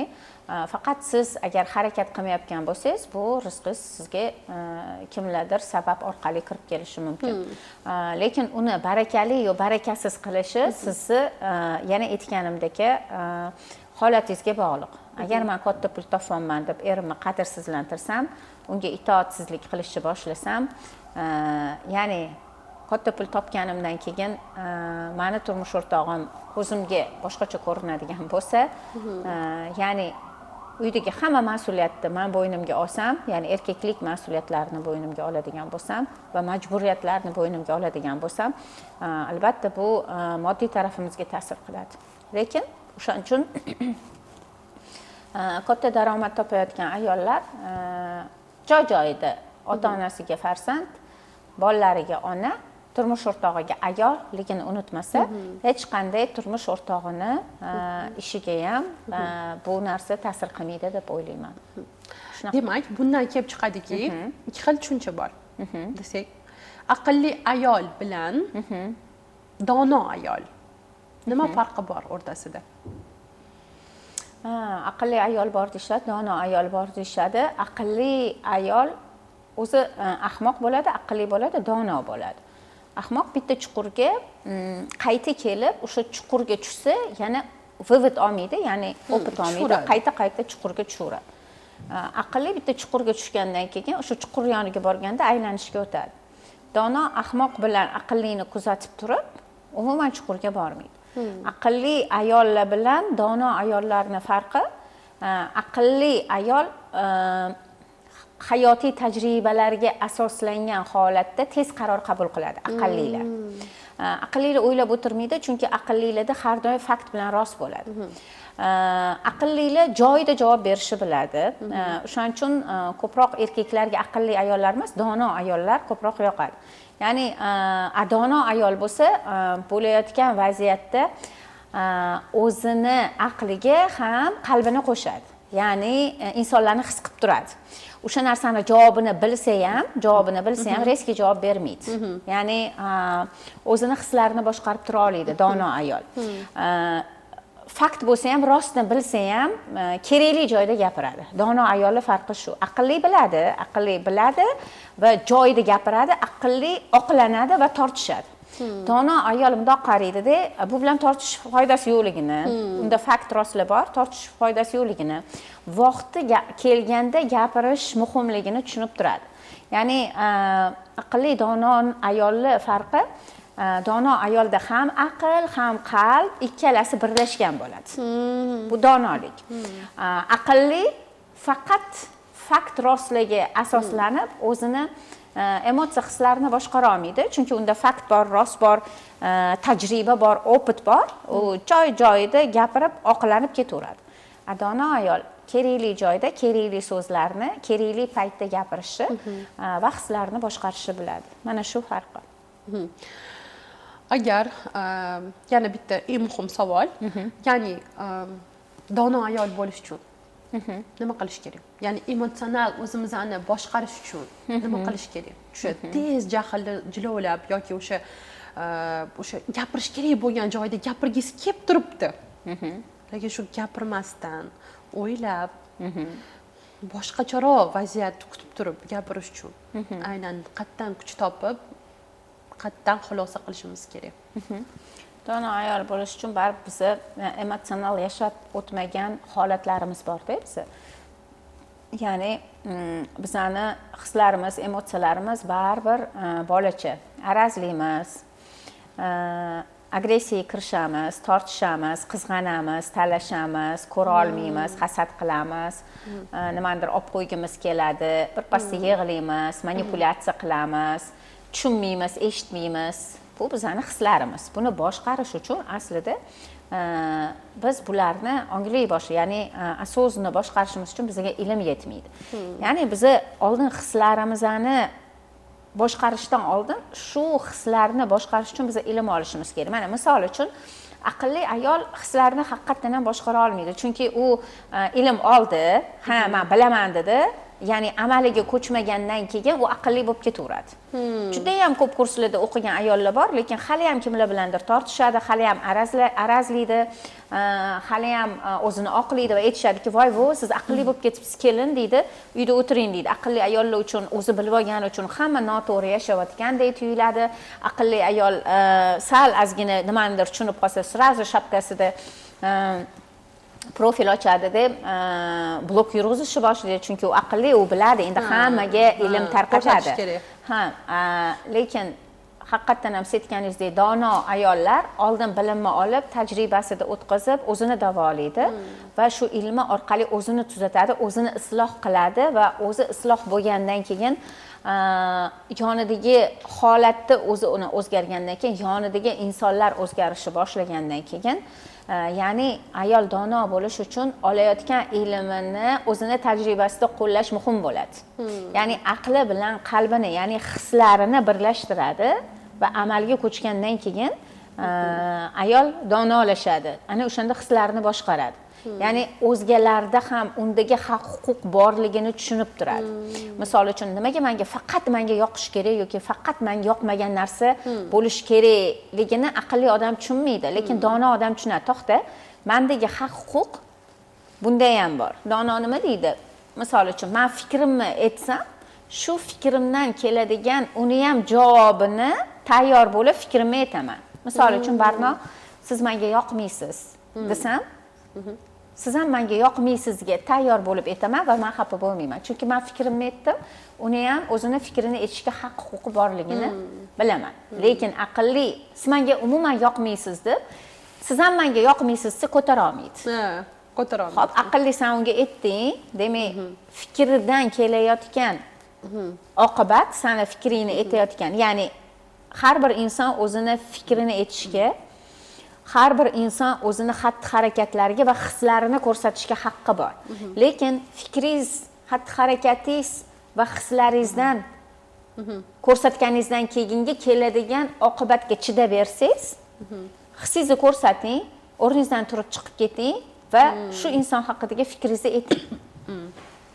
faqat siz agar harakat qilmayotgan bo'lsangiz, bu rizqingiz sizga kimlardir sabab orqali kirib kelishi mumkin. Lekin uni barakali yo barakasiz qilishi sizni yana aytganimdek holatingizga bog'liq. Agar man katta pul topyapman deb erimni qadrsizlantirsam, unga itoatsizlik qilishni boshlasam, ya'ni katta pul topganimdan keyin mani turmush o'rtog'im ko'zimga boshqacha ko'rinadigan bo'lsa, ya'ni uydagi hamma mas'uliyatni man bo'ynimga olsam, ya'ni erkaklik mas'uliyatlarini bo'ynimga oladigan bo'lsam va majburiyatlarni bo'ynimga oladigan bo'lsam, albatta bu moddiy tarafimizga ta'sir qiladi. Lekin o'shaning uchun katta daromad topayotgan ayollar joy joyida ota onasiga farzand, bolalariga ona, turmush o'rtog'iga ayolligini unutmasa, hech qanday turmush o'rtog'ini ishiga ham bu narsa ta'sir qilmaydi deb o'ylayman. Shunaqa. Demak, bundan kelib chiqadiki, ikki xil tushuncha bor desak, aqlli ayol bilan dono ayol, nima farqi bor o'rtasida? Ha, aqlli ayol bor deyishadi, dono ayol bor deyishadi. Aqlli ayol o'zi ahmoq bo'ladi, aqlli bo'ladi, dono bo'ladi. Ahmoq bitta chuqurga qayta kelib, o'sha chuqurga tushsa, yana вывод olmaydi, ya'ni опыт olmaydi. Tushaveradi. Qayta qayta chuqurga tushaveradi. Aqlli bitta chuqurga tushgandan keyin o'sha chuqur yoniga borganda aylanishga o'tadi. Dono ahmoq bilan aqllini kuzatib turib, umuman chuqurga bormaydi. Aqlli ayollar bilan dono ayollarni farqi, aqlli ayol hayotiy tajribalarga asoslangan holatda tez qaror qabul qiladi. Aqllilar, aqllilar o'ylab o'tirmaydi, chunki aqllilarda har doim fakt bilan rost bo'ladi. Aqllilar joyida javob berishni biladi. O'shaning uchun ko'proq erkaklarga aqlli ayollar emas, dono ayollar ko'proq yoqadi. Ya'ni dono ayol bo'lsa, bo'layotgan vaziyatda o'zini aqliga ham qalbini qo'shadi, ya'ni insonlarni his qilib turadi. O'sha narsani javobini bilsa ham резкий javob bermaydi. Ya'ni o'zini hislarini boshqarib tura oladi dono ayol. Fakt bo'lsa ham, rostni bilsa ham, kerakli joyda gapiradi. Dono ayolni farqi shu. Aqlli biladi, aqlli biladi va joyida gapiradi. Aqlli oqlanadi va tortishadi. Dono ayol bundoq qaraydida, bu bilan tortishish foydasi yo'qligini, unda fakt, rostlar bor, tortishish foydasi yo'qligini, vaqti kelganda gapirish muhimligini tushunib turadi. Ya'ni aqlli, dono ayolni farqi, dono ayolda ham aql, ham qalb ikkalasi birlashgan bo'ladi. Bu donolik. Aqlli faqat fakt rostligiga asoslanib o'zini emotsiya, hislarini boshqara olmaydi, chunki unda fakt bor, rost bor, tajriba bor, опыт bor, u joy joyida gapirib, oqlanib ketaveradi. A dono ayol kerakli joyda kerakli so'zlarni kerakli paytda gapirishi va hislarini boshqarishni biladi. Mana shu farqi. Agar yana bitta eng muhim savol, ya'ni dono ayol bo'lish uchun nima qilish kerak? Ya'ni emotsional o'zimizni boshqarish uchun nima qilish kerak? O'sha tez jahlni jilovlab yoki o'sha gapirish kerak bo'lgan joyda gapirgisi kelib turibdi, lekin shu gapirmasdan o'ylab, boshqacharoq vaziyatni kutib turib gapirish uchun aynan qayerdan kuch topib, qayerdan xulosa qilishimiz kerak? Dono ayol bo'lish uchun baribir biza emotsional yashab o'tmagan holatlarimiz borda biza, ya'ni bizani hislarimiz, emotsiyalarimiz baribir bolacha, arazliymiz, agressiyaga kirishamiz, tortishamiz, qizg'anamiz, talashamiz, ko'ra olmaymiz, hasad qilamiz, nimanidir olib qo'ygimiz keladi, birpasda yig'laymiz, manipulyatsiya qilamiz, tushunmaymiz, eshitmaymiz. Bu bizani hislarimiz. Buni boshqarish uchun aslida biz bularni ongli bosh, ya'ni осознанно boshqarishimiz uchun bizga ilm yetmaydi. Ya'ni biza oldin hislarimizni boshqarishdan oldin shu hislarni boshqarish uchun biza ilm olishimiz kerak. Mana, misol uchun, aqlli ayol hislarini haqiqatdan ham boshqara olmaydi, chunki u ilm oldi, ha, man bilaman dedi, ya'ni amaliga ko'chmagandan keyin u aqlli bo'lib ketaveradi. Judayam ko'p kurslarda o'qigan ayollar bor, lekin haliyam kimlar bilandir tortishadi, haliyam arazlaydi, haliyam o'zini oqlaydi va aytishadiki: "Voy vo, siz aqlli bo'lib ketibsiz, kelin", deydi, "uyda o'tiring", deydi. Aqlli ayollar uchun o'zi bilib olgani uchun hamma noto'g'ri yashayotgandek tuyuladi. Aqlli ayol sal ozgina nimanidir tushunib qolsa, сразу shapkasida profil ochadi deb blog yurg'izishni boshlaydi, chunki u aqlli, u biladi, endi hammaga ilm tarqatadi. Kerak. Ha, lekin haqiqatdan ham siz aytganingizdek, dono ayollar oldin bilimni olib, tajribasida o'tkazib, o'zini davolaydi va shu ilmi orqali o'zini tuzatadi, o'zini isloh qiladi va o'zi isloh bo'lgandan keyin yonidagi holatni o'zi uni o'zgargandan keyin yonidagi insonlar o'zgarishni boshlagandan keyin, ya'ni ayol dono bo'lish uchun olayotgan ilmini o'zini tajribasida qo'llash muhim bo'ladi. Ya'ni aqli bilan qalbini, ya'ni hislarini birlashtiradi va amalga ko'chgandan keyin ayol donolashadi. Ana o'shanda hislarini boshqaradi, ya'ni o'zgalarda ham undagi haq huquq borligini tushunib turadi. Misol uchun, nimaga manga faqat manga yoqishi kerak yoki faqat manga yoqmagan narsa bo'lishi kerakligini aqlli odam tushunmaydi, lekin dono odam tushunadi: to'xta, mandagi haq huquq bunda ham bor. Dono nima deydi? Misol uchun, man fikrimni aytsam, shu fikrimdan keladigan uni ham javobini tayyor bo'lib fikrimni aytaman. Misol uchun, Barno, siz menga yoqmaysiz desam, siz ham menga yoqmaysizga tayyor bo'lib aytaman va man xafa bo'lmayman, chunki man fikrimni aytdim, uni ham o'zini fikrini aytishga haq huquqi borligini bilaman. Lekin aqlli siz menga umuman yoqmaysiz deb, siz ham menga yoqmaysiz desa, ko'tara olmaydi. Ha, ko'tara olmaydi. Ho'p, aqlli, san unga aytding, demak, fikridan kelayotgan oqibat, sani fikringni aytayotgan, ya'ni har bir inson o'zini fikrini aytishga, har bir inson o'zini xatti harakatlariga va hislarini ko'rsatishga haqqi bor. Lekin fikringiz, xatti harakatingiz va hislaringizdan ko'rsatganingizdan keyingi keladigan oqibatga chidab bersangiz, hisingizni ko'rsating, o'rningizdan turib chiqib keting va shu inson haqidagi fikringizni ayting.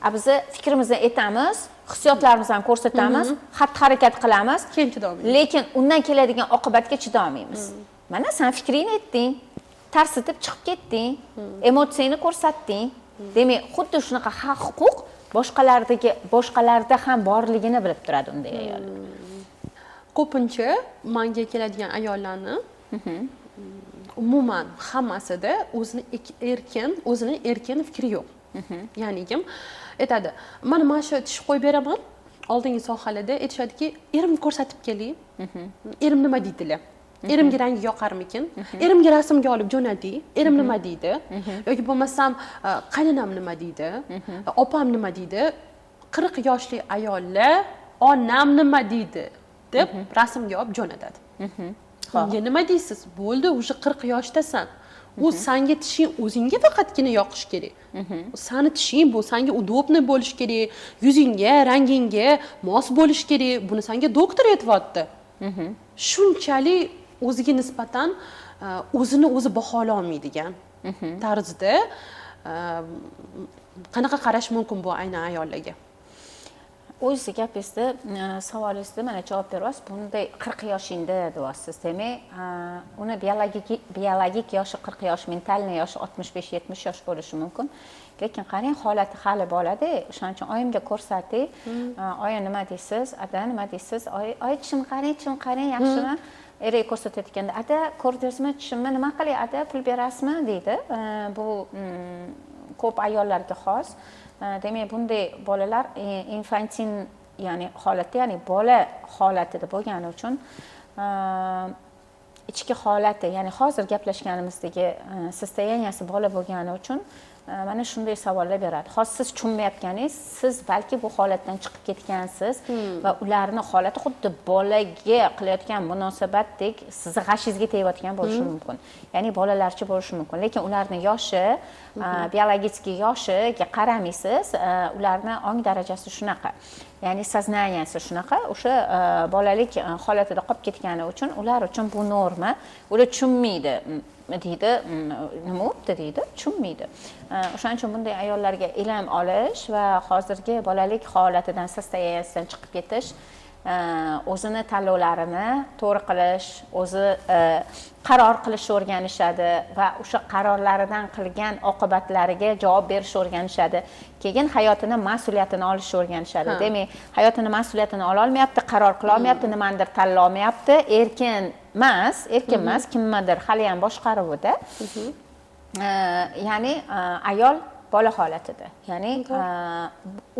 A biza fikrimizni aytamiz, hissiyotlarimizni ham ko'rsatamiz, xatti harakat qilamiz, keyin chidolmaymiz. Lekin undan keladigan oqibatga chidolmaymiz. Mana, san fikringni aytding, tarsitib chiqib ketding, emotsiyani ko'rsatding, demak, xuddi shunaqa haq huquq boshqalarda ham borligini bilib turadi unday ayol. Ko'pincha manga keladigan ayollarni umuman hammasida o'zini erkin fikri yo'q. Ya'ni kim aytadi: "Mana shu tish qo'yib beraman." Oldingi sohalarda aytishadiki, erimni ko'rsatib keling, erim nima deydilar, erimga rangi yoqarmikin, erimga rasmga olib jo'nating, erim nima deydi, yoki bo'lmasam qaynonam nima deydi, opam nima deydi. 40 yoshli ayollar onam nima deydi deb rasmga olib jo'natadi. Unga nima deysiz? Bo'ldi, уже 40 yoshdasan, u sanga tishing o'zingga faqatgina yoqishi kerak. Sani tishing bu, sanga удобный bo'lishi kerak, yuzingga, rangingga mos bo'lishi kerak. Buni sanga doktor aytyapti. Shunchalik o'ziga nisbatan o'zini o'zi bahololmaydigan tarzda qanaqa qarash mumkin bu aynan ayollarga? O'zingizni gapingizda, savolingizda mana javob beryapsiz. Bunday 40 yoshingda deyapsiz, demak, uni biologik yoshi 40 yosh, ментальный yoshi 65-70 yosh bo'lishi mumkin, lekin qarang, holati hali bolada. O'shaning uchun oyimga ko'rsating. Oyi, nima deysiz? Ada, nima deysiz? Oyi, oyi, tishimni qarang, tishimni qarang, yaxshimi? Erga ko'rsatayotganda: "Ada, ko'rdingizmi tishimni? Nima qilay, ada, pul berasizmi?" deydi. Bu ko'p ayollarga xos. Demak, bunday bolalar infantil, ya'ni holatda, ya'ni bola holatida bo'lgani uchun ichki holati, ya'ni hozir gaplashganimizdagi состояния si bola bo'lgani uchun mana shunday savollar beradi. Hozir siz tushunmayotganingiz, siz balki bu holatdan chiqib ketgansiz va ularni holati xuddi bolaga qilayotgan munosabatdek sizni g'ashingizga tegayotgan bo'lishi mumkin, ya'ni bolalarcha bo'lishi mumkin. Lekin ularni yoshi, биологический yoshiga qaramaysiz, ularni ong darajasi shunaqa, ya'ni сознания si shunaqa, o'sha bolalik holatida qolib ketgani uchun ular uchun bu norma. Ular tushunmaydi, deydi, "Nima bo'libdi?" deydi, tushunmaydi. O'shaning uchun bunday ayollarga ilm olish va hozirgi bolalik holatidan, состояния sidan chiqib ketish, o'zini tanlovlarini to'g'ri qilish, o'zi qaror qilishni o'rganishadi va o'sha qarorlaridan qilgan oqibatlariga javob berishni o'rganishadi, keyin hayotini mas'uliyatini olishni o'rganishadi. Demak, hayotini mas'uliyatini ololmayapti, qaror qilolmayapti, nimanidir tanlolmayapti, erkin emas, erkin emas, kimnidir haliyam boshqaruvida. Ya'ni ayol bola holatida, ya'ni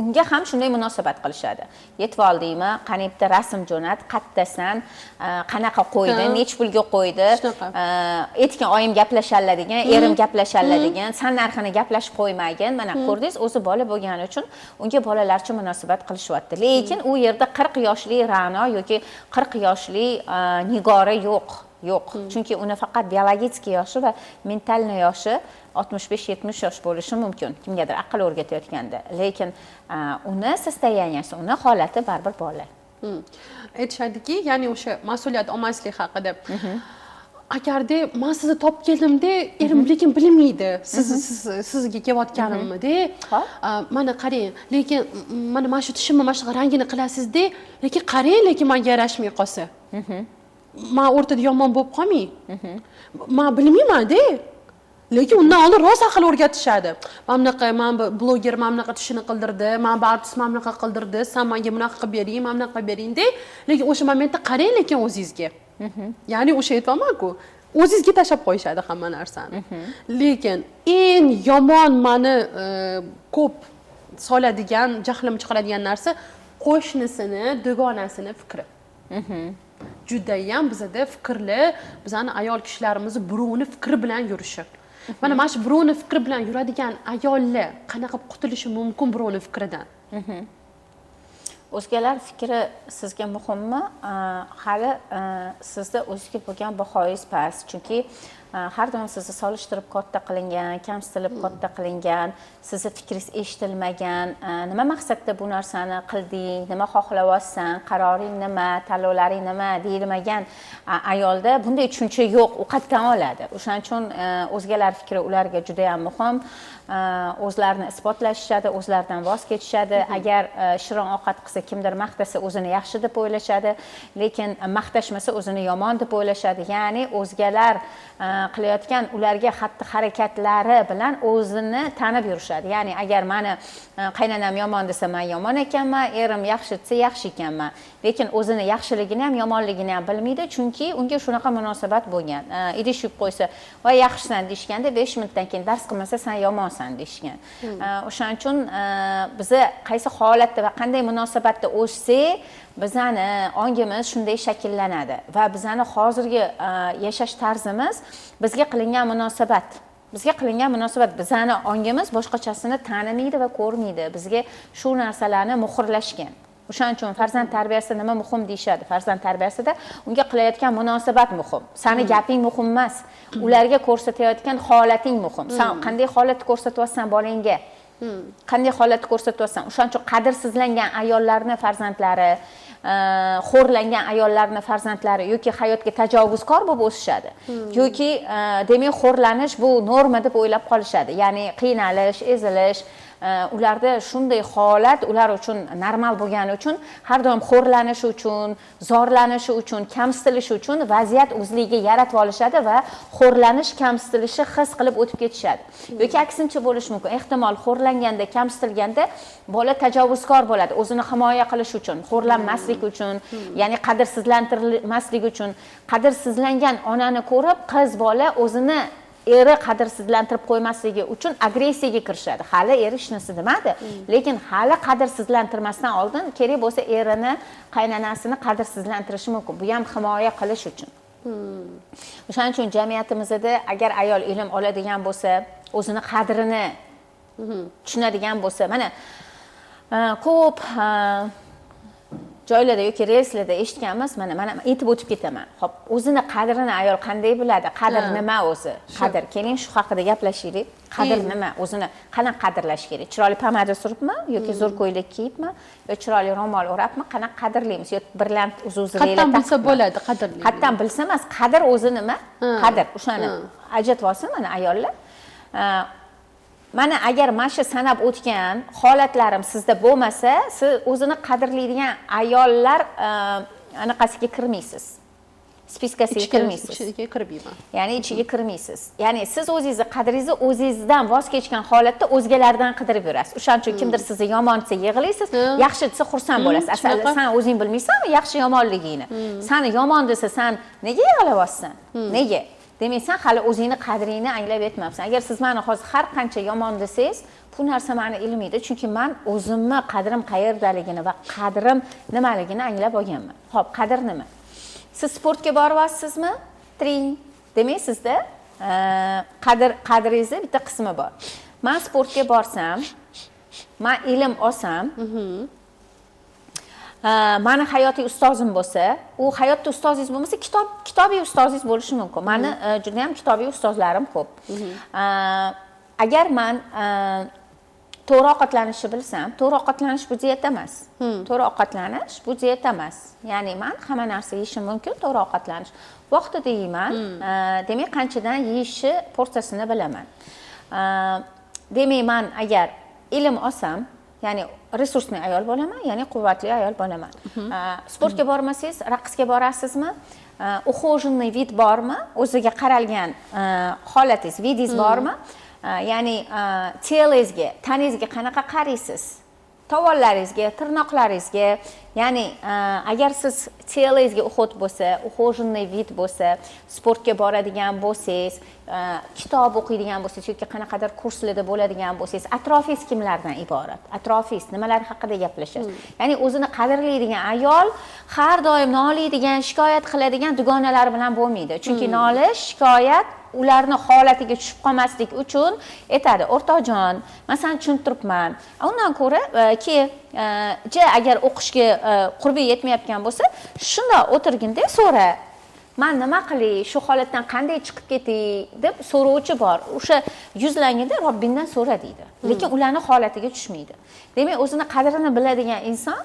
unga ham shunday munosabat qilishadi: "Yetib oldingmi? Qani, bitta rasm jo'nat, qayerdasan, qanaqa qo'ydi, nechi pulga qo'ydi?" Shunaqa. Aytgin, oyim gaplashadilar degan, erim gaplashadilar degan, san narxini gaplashib qo'ymagin. Mana, ko'rdingiz, o'zi bola bo'lgani uchun unga bolalarcha munosabat qilishyapti, lekin u yerda 40 yoshli Ra'no yoki 40 yoshli Nigora yo'q, yo'q, chunki uni faqat биологический yoshi va ментальный yoshi 65-70 yosh bo'lishi mumkin kimgadir aql o'rgatayotganda, lekin uni состояния si, uni holati baribir bola. Aytishadiki, ya'ni o'sha mas'uliyat olmaslik haqida. Agarda man sizni topib keldimda, erim lekin bilmaydi siz sizga kelayotganimni. Mana qarang, lekin mana shu tishimni mana shunaqa rangini qilasizda, lekin qarang, lekin manga yarashmay qolsa, man o'rtada yomon bo'lib qolmay, man bilmaymanda. Lekin undan oldin rosa aql o'rgatishadi: mana bunaqa, mana bu bloger mana bunaqa tishini qildirdi, mana bu artist mana bunaqa qildirdi, san manga bunaqa qilib bering, mana bunaqa qilib bering de. Lekin o'sha momentda qarang, lekin o'zingizga, ya'ni o'sha aytyapmanku, o'zingizga tashlab qo'yishadi hamma narsani. Lekin eng yomon mani ko'p soladigan, jahlim chiqaradigan narsa qo'shnisini, dugonasini fikri. Judayam bizada fikrli, bizani ayol kishilarimizni birovni fikri bilan yurishi. Mana shu birovni fikri bilan yuradigan ayollar qanaqa qilib qutulishi mumkin birovni fikridan? O'zgalar fikri sizga muhimmi? Hali sizda o'zizga bo'lgan bahoyingiz past, chunki har doim sizni solishtirib katta qilingan, kamsitilib katta qilingan, sizni fikringiz eshitilmagan. Nima maqsadda bu narsani qilding, nima xohlayapsan, qaroring nima, tanlovlaring nima deyilmagan ayolda bunday tushuncha yo'q, u qayerdan oladi? O'shaning uchun o'zgalar fikri ularga juda yam muhim. O'zlarini isbotlashishadi, o'zlaridan voz kechishadi. Agar shirin ovqat qilsa, kimdir maqtasa, o'zini yaxshi deb o'ylashadi, lekin maqtashmasa, o'zini yomon deb o'ylashadi. Ya'ni o'zgalar qilayotgan ularga xatti harakatlari bilan o'zini tanib yurishadi. Ya'ni agar mani qaynonam yomon desa, man yomon ekanman, erim yaxshi desa, yaxshi ekanman. Lekin o'zini yaxshiligini ham, yomonligini ham bilmaydi, chunki unga shunaqa munosabat bo'lgan. Idish yuvib qo'ysa, "Voy, yaxshisan" deyishganda, 5 minutdan keyin dars qilmasa, "San yomonsan" deyishgan. O'shaning uchun biza qaysi holatda va qanday munosabatda o'ssak, bizani ongimiz shunday shakllanadi va bizani hozirgi yashash tarzimiz bizga qilingan munosabat, bizga qilingan munosabat. Bizani ongimiz boshqachasini tanimaydi va ko'rmaydi, bizga shu narsalarni muhrlashgan. O'shaning uchun farzand tarbiyasida nima muhim deyishadi? Farzand tarbiyasida unga qilayotgan munosabat muhim, sani gaping muhim emas, ularga ko'rsatayotgan holating muhim. San qanday holatni ko'rsatyapsan bolangga, qanday holatni ko'rsatyapsan? O'shaning uchun qadrsizlangan ayollarni farzandlari, xo'rlangan ayollarni farzandlari yoki hayotga tajovuzkor bo'lib o'sishadi, yoki demak, xo'rlanish bu norma deb o'ylab qolishadi. Ya'ni qiynalish, ezilish, ularda shunday holat ular uchun normal bo'lgani uchun, har doim xo'rlanishi uchun, zorlanishi uchun, kamsitilishi uchun vaziyat o'zligiga yaratib olishadi va xo'rlanish, kamsitilishni his qilib o'tib ketishadi. Yoki aksincha bo'lishi mumkin ehtimol: xo'rlanganda, kamsitilganda bola tajovuzkor bo'ladi, o'zini himoya qilish uchun, xo'rlanmaslik uchun, ya'ni qadrsizlantirilmaslik uchun. Qadrsizlangan onani ko'rib, qiz bola o'zini eri qadrsizlantirib qo'ymasligi uchun agressiyaga kirishadi. Hali eri hech narsa demadi, lekin hali qadrsizlantirmasdan oldin kerak bo'lsa erini, qaynonasini qadrsizlantirishi mumkin. Bu ham himoya qilish uchun. O'shaning uchun jamiyatimizda agar ayol ilm oladigan bo'lsa, o'zini qadrini tushunadigan bo'lsa, mana ko'p joylarda yoki relslarda eshitganmiz, mana aytib o'tib ketaman. Ho'p, o'zini qadrini ayol qanday biladi? Qadr nima o'zi? Qadr, keling, shu haqida gaplashaylik. Qadr nima? O'zini qanaqa qadrlash kerak? Chiroyli pomada suribmi yoki zo'r ko'ylak kiyibmi yo chiroyli ro'mol o'rabmi? Qanaqa qadrlaymiz? Yo brilliant uzuk Qayerdan bilsa bo'ladi qadrli? Qayerdan bilsa emas, qadr o'zi nima? Qadr, o'shani ajratib olsin mana ayollar. Mana agar mana shu sanab o'tgan holatlarim sizda bo'lmasa, siz o'zini qadrlaydigan ayollar anaqasiga kirmaysiz, списка siga kirmaysiz. Ichiga kirmayman. Ya'ni ichiga kirmaysiz. Ya'ni siz o'zingizni qadringizni o'zingizdan voz kechgan holatda o'zgalardan qidirib yurasiz. O'shaning uchun kimdir sizni yomon desa, yig'laysiz, yaxshi desa, xursand bo'lasiz. Asal, san o'zing bilmaysanmi yaxshi yomonligingni? Sani yomon desa, san nega yig'layapsan? Nega? Demak, san hali o'zingni qadringni anglab yetmabsan. Agar siz mani hozir har qancha yomon desangiz, bu narsa mani ilmaydi, chunki man o'zimni qadrim qayerdaligini va qadrim nimaligini anglab olganman. Ho'p, qadr nima? Siz sportga boryapsizmi? Tring. Demak, sizda qadringizni bitta qismi bor. Man sportga borsam, man ilm olsam, mani hayotiy ustozim bo'lsa, u hayotda ustozingiz bo'lmasa, kitobiy ustozingiz bo'lishi mumkin. Mani judayam kitobiy ustozlarim ko'p. Agar man to'g'ri ovqatlanishni bilsam, to'g'ri ovqatlanish bu dieta emas. To'g'ri ovqatlanish bu dieta emas. Ya'ni man hamma narsa yeyishim mumkin, to'g'ri ovqatlanish. Vaqtida yeyman, demak, qanchadan yeyishni porsiyasini bilaman. Demak, man agar ilm olsam, ya'ni ресурсный ayol bo'laman, ya'ni quvvatli ayol bo'laman. Sportga bormasangiz, raqsga borasizmi? Ухоженный вид bormi? O'ziga qaralgan holatingiz, вид ingiz bormi? Ya'ni тело ngizga, tanangizga qanaqa qaraysiz? Tovonlaringizga, tirnoqlaringizga, ya'ni agar siz тело ngizga уход bo'lsa, ухоженный вид bo'lsa, sportga boradigan bo'lsangiz, kitob o'qiydigan bo'lsangiz yoki qanaqadir kurslarda bo'ladigan bo'lsangiz, atrofingiz kimlardan iborat? Atrofingiz nimalar haqida gaplashasiz? Ya'ni o'zini qadrlaydigan ayol har doim noliydigan, shikoyat qiladigan dugonalari bilan bo'lmaydi. Chunki nolish, shikoyat ularni holatiga tushib qolmaslik uchun aytadi: "O'rtoqjon, man sani tushunib turibman." Undan ko'ra ki agar o'qishga qurbi yetmayotgan bo'lsa, shundoq o'tirginda, so'ra: "Man nima qilay, shu holatdan qanday chiqib ketay?" deb so'rovchi bor. O'sha yuzlanganda, "Robbingdan so'ra" deydi, lekin ularni holatiga tushmaydi. Demak, o'zini qadrini biladigan inson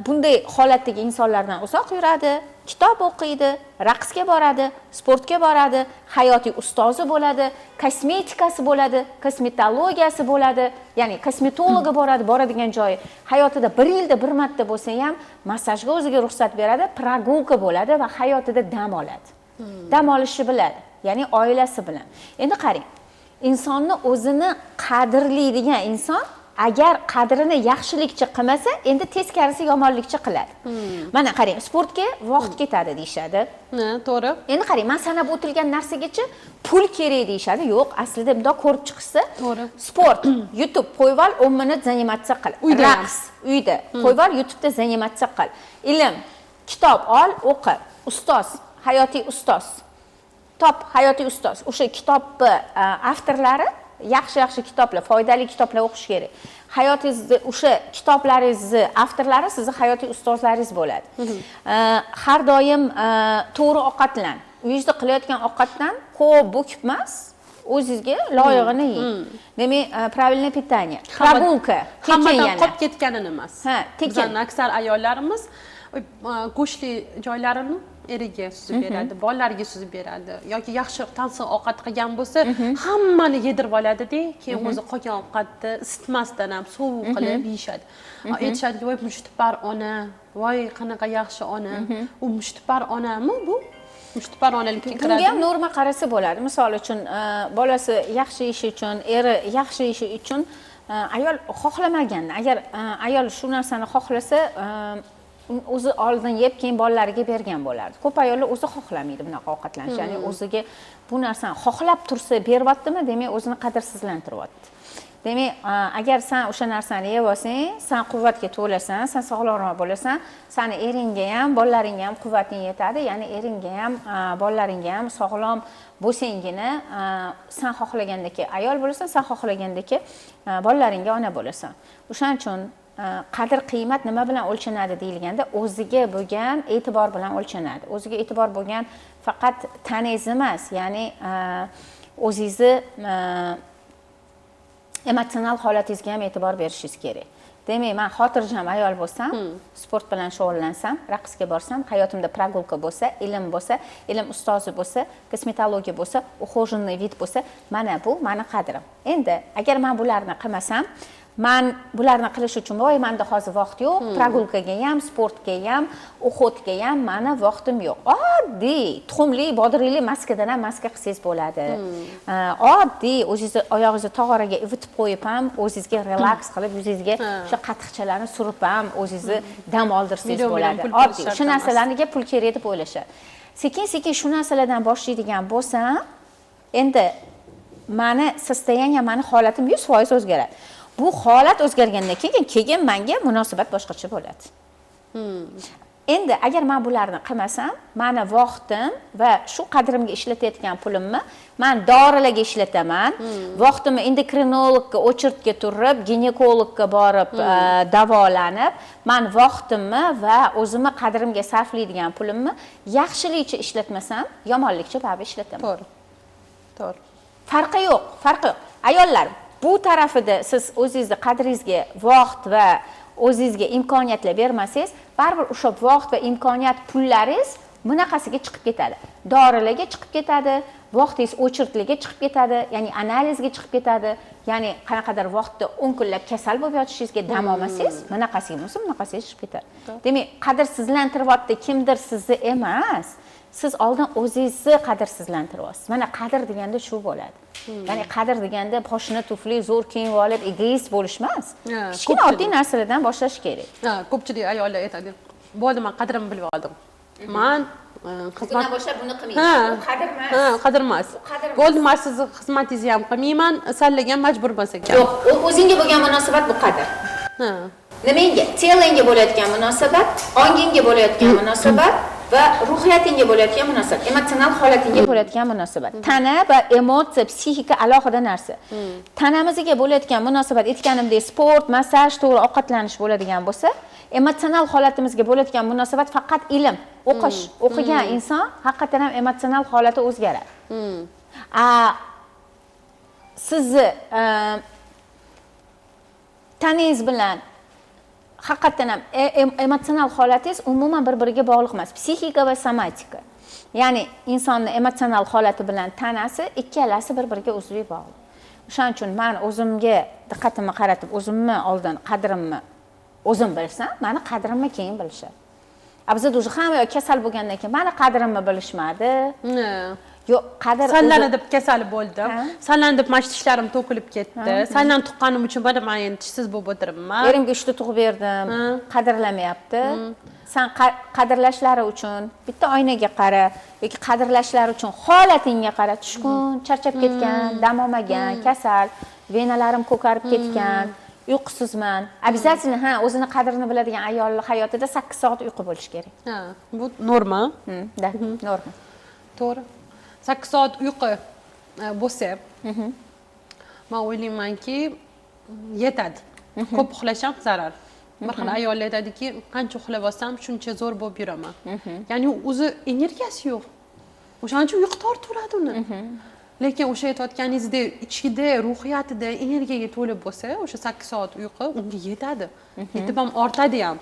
bunday holatdagi insonlardan uzoq yuradi, kitob o'qiydi, raqsga boradi, sportga boradi, hayotiy ustozi bo'ladi, kosmetikasi bo'ladi, kosmetologiyasi bo'ladi, ya'ni kosmetologi boradi, boradigan joyi. Hayotida bir yilda bir marta bo'lsa ham massajga o'ziga ruxsat beradi, прогулка bo'ladi va hayotida dam oladi. Dam olishni biladi. ya'ni oilasi bilan. Endi qarang, insonni o'zini qadrlaydigan inson agar qadrini yaxshilikcha qilmasa, endi teskarisi yomonlikcha qiladi. Mana qarang, sportga vaqt ketadi deyishadi. To'g'ri. Endi qarang, man sanab o'tilgan narsagacha pul kerak deyishadi. Yo'q, aslida bundoq ko'rib chiqishsa, to'g'ri. Sport, YouTube qo'yib ol, 10 minut заниматься qil. Raqs uyda qo'yib ol, YouTube'da заниматься qil. Ilm, kitob ol, o'qi. Ustoz, hayotiy ustoz. Top hayotiy ustoz. O'sha kitobni avtorlari yaxshi-yaxshi kitoblar, foydali kitoblar o'qish kerak. Hayotingizni o'sha kitoblaringizni avtorlari sizni hayotiy ustozlaringiz bo'ladi. Har doim to'g'ri ovqatlan. Uyingizda qilayotgan ovqatdan ko'p bo'kib emas, o'zingizga loyig'ini yeng. Demak, правильное питание. Прогулка, hammadan qolib ketganini emas. Ha, tekin. Bizning aksar ayollarimiz go'shtli joylarini eriga suzib beradi, bolalarga suzib beradi yoki yaxshi tansiq ovqat qilgan bo'lsa, hammani yedirib oladida, keyin o'zi qolgan ovqatni isitmasdan ham sovuq qilib yeyishadi. Aytishadiki, voy mushtipar ona, voy qanaqa yaxshi ona. U mushtipar onami bu? Mushtipar onalikka kiradi. Bunga ham norma qarasa bo'ladi. Misol uchun, bolasi yaxshi yeyishi uchun, eri yaxshi yeyishi uchun ayol xohlamagan. Agar ayol shu narsani xohlasa, o'zi oldin yeb, keyin bolalariga bergan bo'lardi. Ko'p ayollar o'zi xohlamaydi bunaqa ovqatlanish. Ya'ni o'ziga bu narsani xohlab tursa beryaptimi, demak o'zini qadrsizlantiryapti. Demak, agar san o'sha narsani yeb olsang, san quvvatga to'lasan, san sog'lomroq bo'lasan, sani eringga ham, bolalaringga ham quvvating yetadi. Ya'ni eringga ham, bolalaringga ham sog'lom bo'lsanggina, san xohlagandagi ayol bo'lasan, san xohlagandagi bolalaringga ona bo'lasan. O'shaning uchun qadr qiymat nima bilan o'lchanadi deyilganda, o'ziga bo'lgan e'tibor bilan o'lchanadi. O'ziga e'tibor bo'lgan faqat tanangiz emas, ya'ni o'zingizni emotsional holatingizga ham e'tibor berishingiz kerak. Demak, men xotirjam ayol bo'lsam, sport bilan shug'ullansam, raqsga borsam, hayotimda прогулка bo'lsa, ilm bo'lsa, ilm ustozi bo'lsa, kosmetologiya bo'lsa, ухоженный вид bo'lsa, mana bu mani qadrim. Endi agar men bularni qilmasam, man bularni qilish uchun voy menda hozir vaqt yo'q, прогулка ga ham, sportga ham, уход ga ham mani vaqtim yo'q. Oddiy tuxumli, bodringli maskadan ham maska qilsangiz bo'ladi. Oddiy o'zingizni oyog'ingizni tog'oraga ivitib qo'yib ham, o'zingizga relaks qilib, yuzingizga o'sha qatiqchalarni surib ham o'zingizni dam oldirsangiz bo'ladi. Oddiy shu narsalarga pul kerak deb o'ylashadi. Sekin-sekin shu narsalardan boshlaydigan bo'lsam, endi mani состояние, mani holatim 100% o'zgaradi. Bu holat o'zgargandan keyin menga munosabat boshqacha bo'ladi. Endi agar men bularni qilmasam, mani vaqtim va shu qadrimga ishlatayotgan pulimni men dorilarga ishlataman. Vaqtimni endokrinologga очередь ga turib, ginekologga borib, davolanib, men vaqtimni va o'zimni qadrimga sarflaydigan pulimni yaxshilikcha ishlatmasam, yomonlikcha baribir ishlataman. To'g'ri. To'g'ri. Farqi yo'q, farqi yo'q. Ayollar, bu tarafida siz o'zingizni qadringizga vaqt va o'zingizga imkoniyatlar bermasangiz, baribir o'sha vaqt va imkoniyat pullaringiz bunaqasiga chiqib ketadi. Dorilarga chiqib ketadi, vaqtingiz очередь larga chiqib ketadi, ya'ni analizga chiqib ketadi, ya'ni qanaqadir vaqtda 10 kunlab kasal bo'lib yotishingizga dam olmasangiz, bunaqasiga bo'lsa, bunaqasiga chiqib ketadi. Demak, qadrsizlantiryapti kimdir sizni emas, siz oldin o'zingizni qadrsizlantiryapsiz. Mana qadr deganda shu bo'ladi. Ya'ni qadr deganda poshina tufli zo'r kiyinib olib egoist bo'lish emas. Kichkina oddiy narsalardan boshlash kerak. Ko'pchilik ayollar aytadi, bo'ldi, men qadrimni bilib oldim. Man xizmat boshlab buni Ha. U qadr emas. Ha, qadr emas. Qadr emas. Bo'ldi, men sizni xizmatingizni ham qilmayman, sallaga majbur emas ekan. Yo'q, o'zingga bo'lgan munosabat bu qadr. Nimangga? Тело ngga bo'layotgan munosabat, ongingga bo'layotgan munosabat va ruhiyatingga bo'layotgan munosabat, emotsional holatingga bo'layotgan munosabat. Tana va emotsiya, psixika alohida narsa. Tanamizga bo'layotgan munosabat, aytganimdek, sport, massaj, to'g'ri ovqatlanish bo'ladigan bo'lsa, emotsional holatimizga bo'layotgan munosabat faqat ilm, o'qish. O'qigan inson haqiqatan ham emotsional holati o'zgaradi. Sizni tanangiz bilan haqiqatdan ham emotsional holatingiz umuman bir-biriga bog'liq emas. Psixika va somatika. Ya'ni insonni emotsional holati bilan tanasi ikkalasi bir-biriga uzviy bog'liq. O'shaning uchun men o'zimga diqqatimni qaratib, o'zimni oldin qadrimni o'zim bilsam, mani qadrimni keyin bilishadi. A bizda уже hamma yoq kasal bo'lgandan keyin mani qadrimni bilishmadi. Yo'q, qadr Sandan deb kasal bo'ldim. Sandan deb mana shu tishlarim to'kilib ketdi. Sandan tuqqanim uchun mana men endi tishsiz bo'lib o'tiribman. Erimga 3 ta tug'ib berdim, qadrlamayapti. San qadrlashlari uchun bitta oynaga qara yoki qadrlashlari uchun holatingga qara. Tushkun, charchab ketgan, dam olmagan, kasal, venalarim ko'karib ketgan, uyqusizman. Обязательно, ha, o'zini qadrini biladigan ayolning hayotida 8 soat uyqu bo'lishi kerak. Ha, bu norma. Да, norma. To'g'ri. 8 soat uyqu bo'lsa, men o'ylaymanki, yetadi. Ko'p uxlash ham zarar. Bir xil ayollar aytadiki, qancha uxlab olsam, shuncha zo'r bo'lib yuraman. Ya'ni o'zi energiyasi yo'q. O'shaning uchun uyqu tortaveradi uni. Lekin o'sha aytayotganingizdek, ichida, ruhiyatida energiyaga to'lib bo'lsa, o'sha 8 soat uyqu unga yetadi. Yetib ham ortadi ham.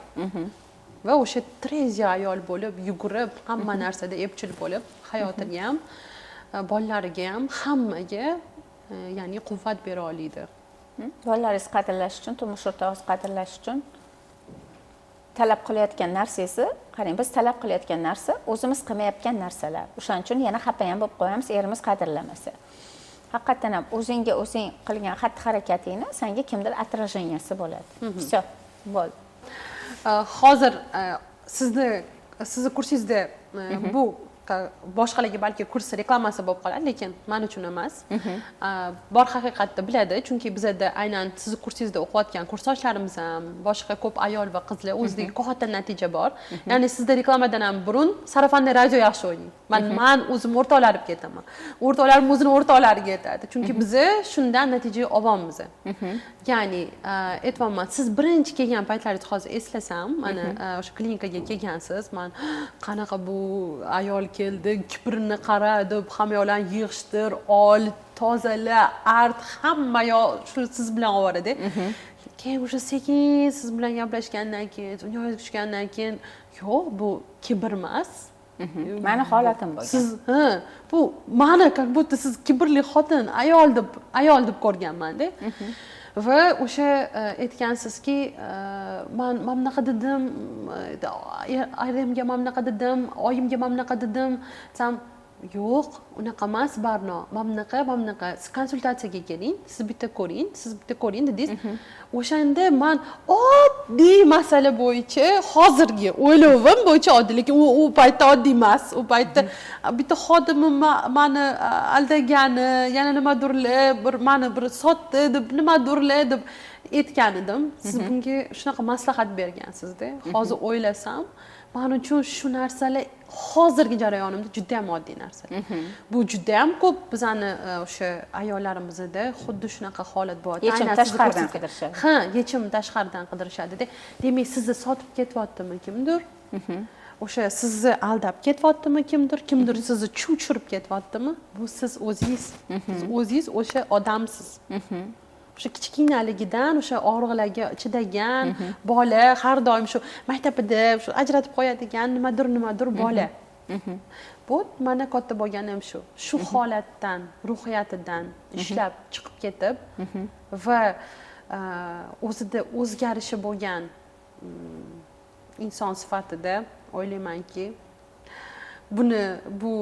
Va o'sha трезвый ayol bo'lib, yugurib, hamma narsada epchil bo'lib, hayotiga ham, bolalariga ham, hammaga ya'ni quvvat bera oladi. Bolalaringizni qadrlash uchun, turmush o'rtog'ingizni qadrlash uchun talab qilayotgan narsangizni qarang, biz talab qilayotgan narsa o'zimiz qilmayotgan narsalar. O'shaning uchun yana xafa ham bo'lib qo'yamiz, erimiz qadrlamasa. Haqiqatan ham o'zingga o'zing qilgan xatti-harakatingni senga kimdir отражение si bo'ladi. Всё, bo'ldi. Hozir sizni kursingizda bu boshqalarga balki kurs reklamasi bo'lib qoladi, lekin man uchun emas. Bor haqiqatni biladi, chunki bizada aynan sizni kursingizda o'qiyotgan kursdoshlarimiz ham, boshqa ko'p ayol va qizlar o'zidagi katta natija bor. Ya'ni sizda reklamadan ham burun сарафанный радио yaxshi o'ynang. Man o'zim o'rtoqlarim ketaman. O'rtoqlarim o'zini o'rtoqlariga aytadi. Chunki biza shundan natija olyapmiz. Ya'ni aytyapman, siz birinchi kelgan paytlaringizni hozir eslasam, mana o'sha klinikaga kelgansiz, man qanaqa bu ayol keldi, kibrini qara deb hamma yoqlarni yig'ishtir, ol, tozala, art, hamma yoq shu siz bilan oboradi. Keyin o'sha sekin siz bilan gaplashgandan keyin, dunyongiz tushgandan keyin, yo'q, bu kibr emas. Mani holatim bo'lgan. Siz, ha, bu mani как будто siz kibrli xotin, ayol deb ko'rganman-da. Va o'sha aytgansizki, man mana bunaqa dedim, erimga mana bunaqa dedim, oyimga mana bunaqa dedim, desam, yo'q, unaqa emas, Barno, mana bunaqa, mana bunaqa, siz konsultatsiyaga keling, siz bitta ko'ring, siz bitta ko'ring dedingiz. O'shanda man oddiy masala bo'yicha, hozirgi o'ylovim bo'yicha oddiy, lekin u paytda oddiy emas. U paytda bitta xodimim mani aldagani, yana nimadirlar, bir mani bir sotdi deb, nimadirlar deb aytgan edim. Siz bunga shunaqa maslahat bergansizda. Hozir o'ylasam, man uchun shu narsalar hozirgi jarayonimda juda ham oddiy narsa. Bu juda ham ko'p bizani o'sha ayollarimizda xuddi shunaqa holat bo'lyapti. Yechim Aynan sizni tashqaridan ko'rsatgan- qidirishadi. Ha, yechim tashqaridan qidirishadi. Demak, sizni sotib ketyaptimi kimdir? O'sha sizni aldab ketyaptimi kimdir? Kimdir sizni chuv tushirib ketyaptimi? Bu siz o'zingiz. Siz o'zingiz o'sha odamsiz. O'sha kichkinaligidan o'sha og'riqlarga chidagan bola, har doim shu maktabida shu ajratib qo'yadigan nimadir nimadir bola. Bu mana katta bo'lganim shu. Shu holatdan, ruhiyatidan ishlab chiqib ketib va o'zida o'zgarishi bo'lgan inson sifatida o'ylaymanki, buni, bu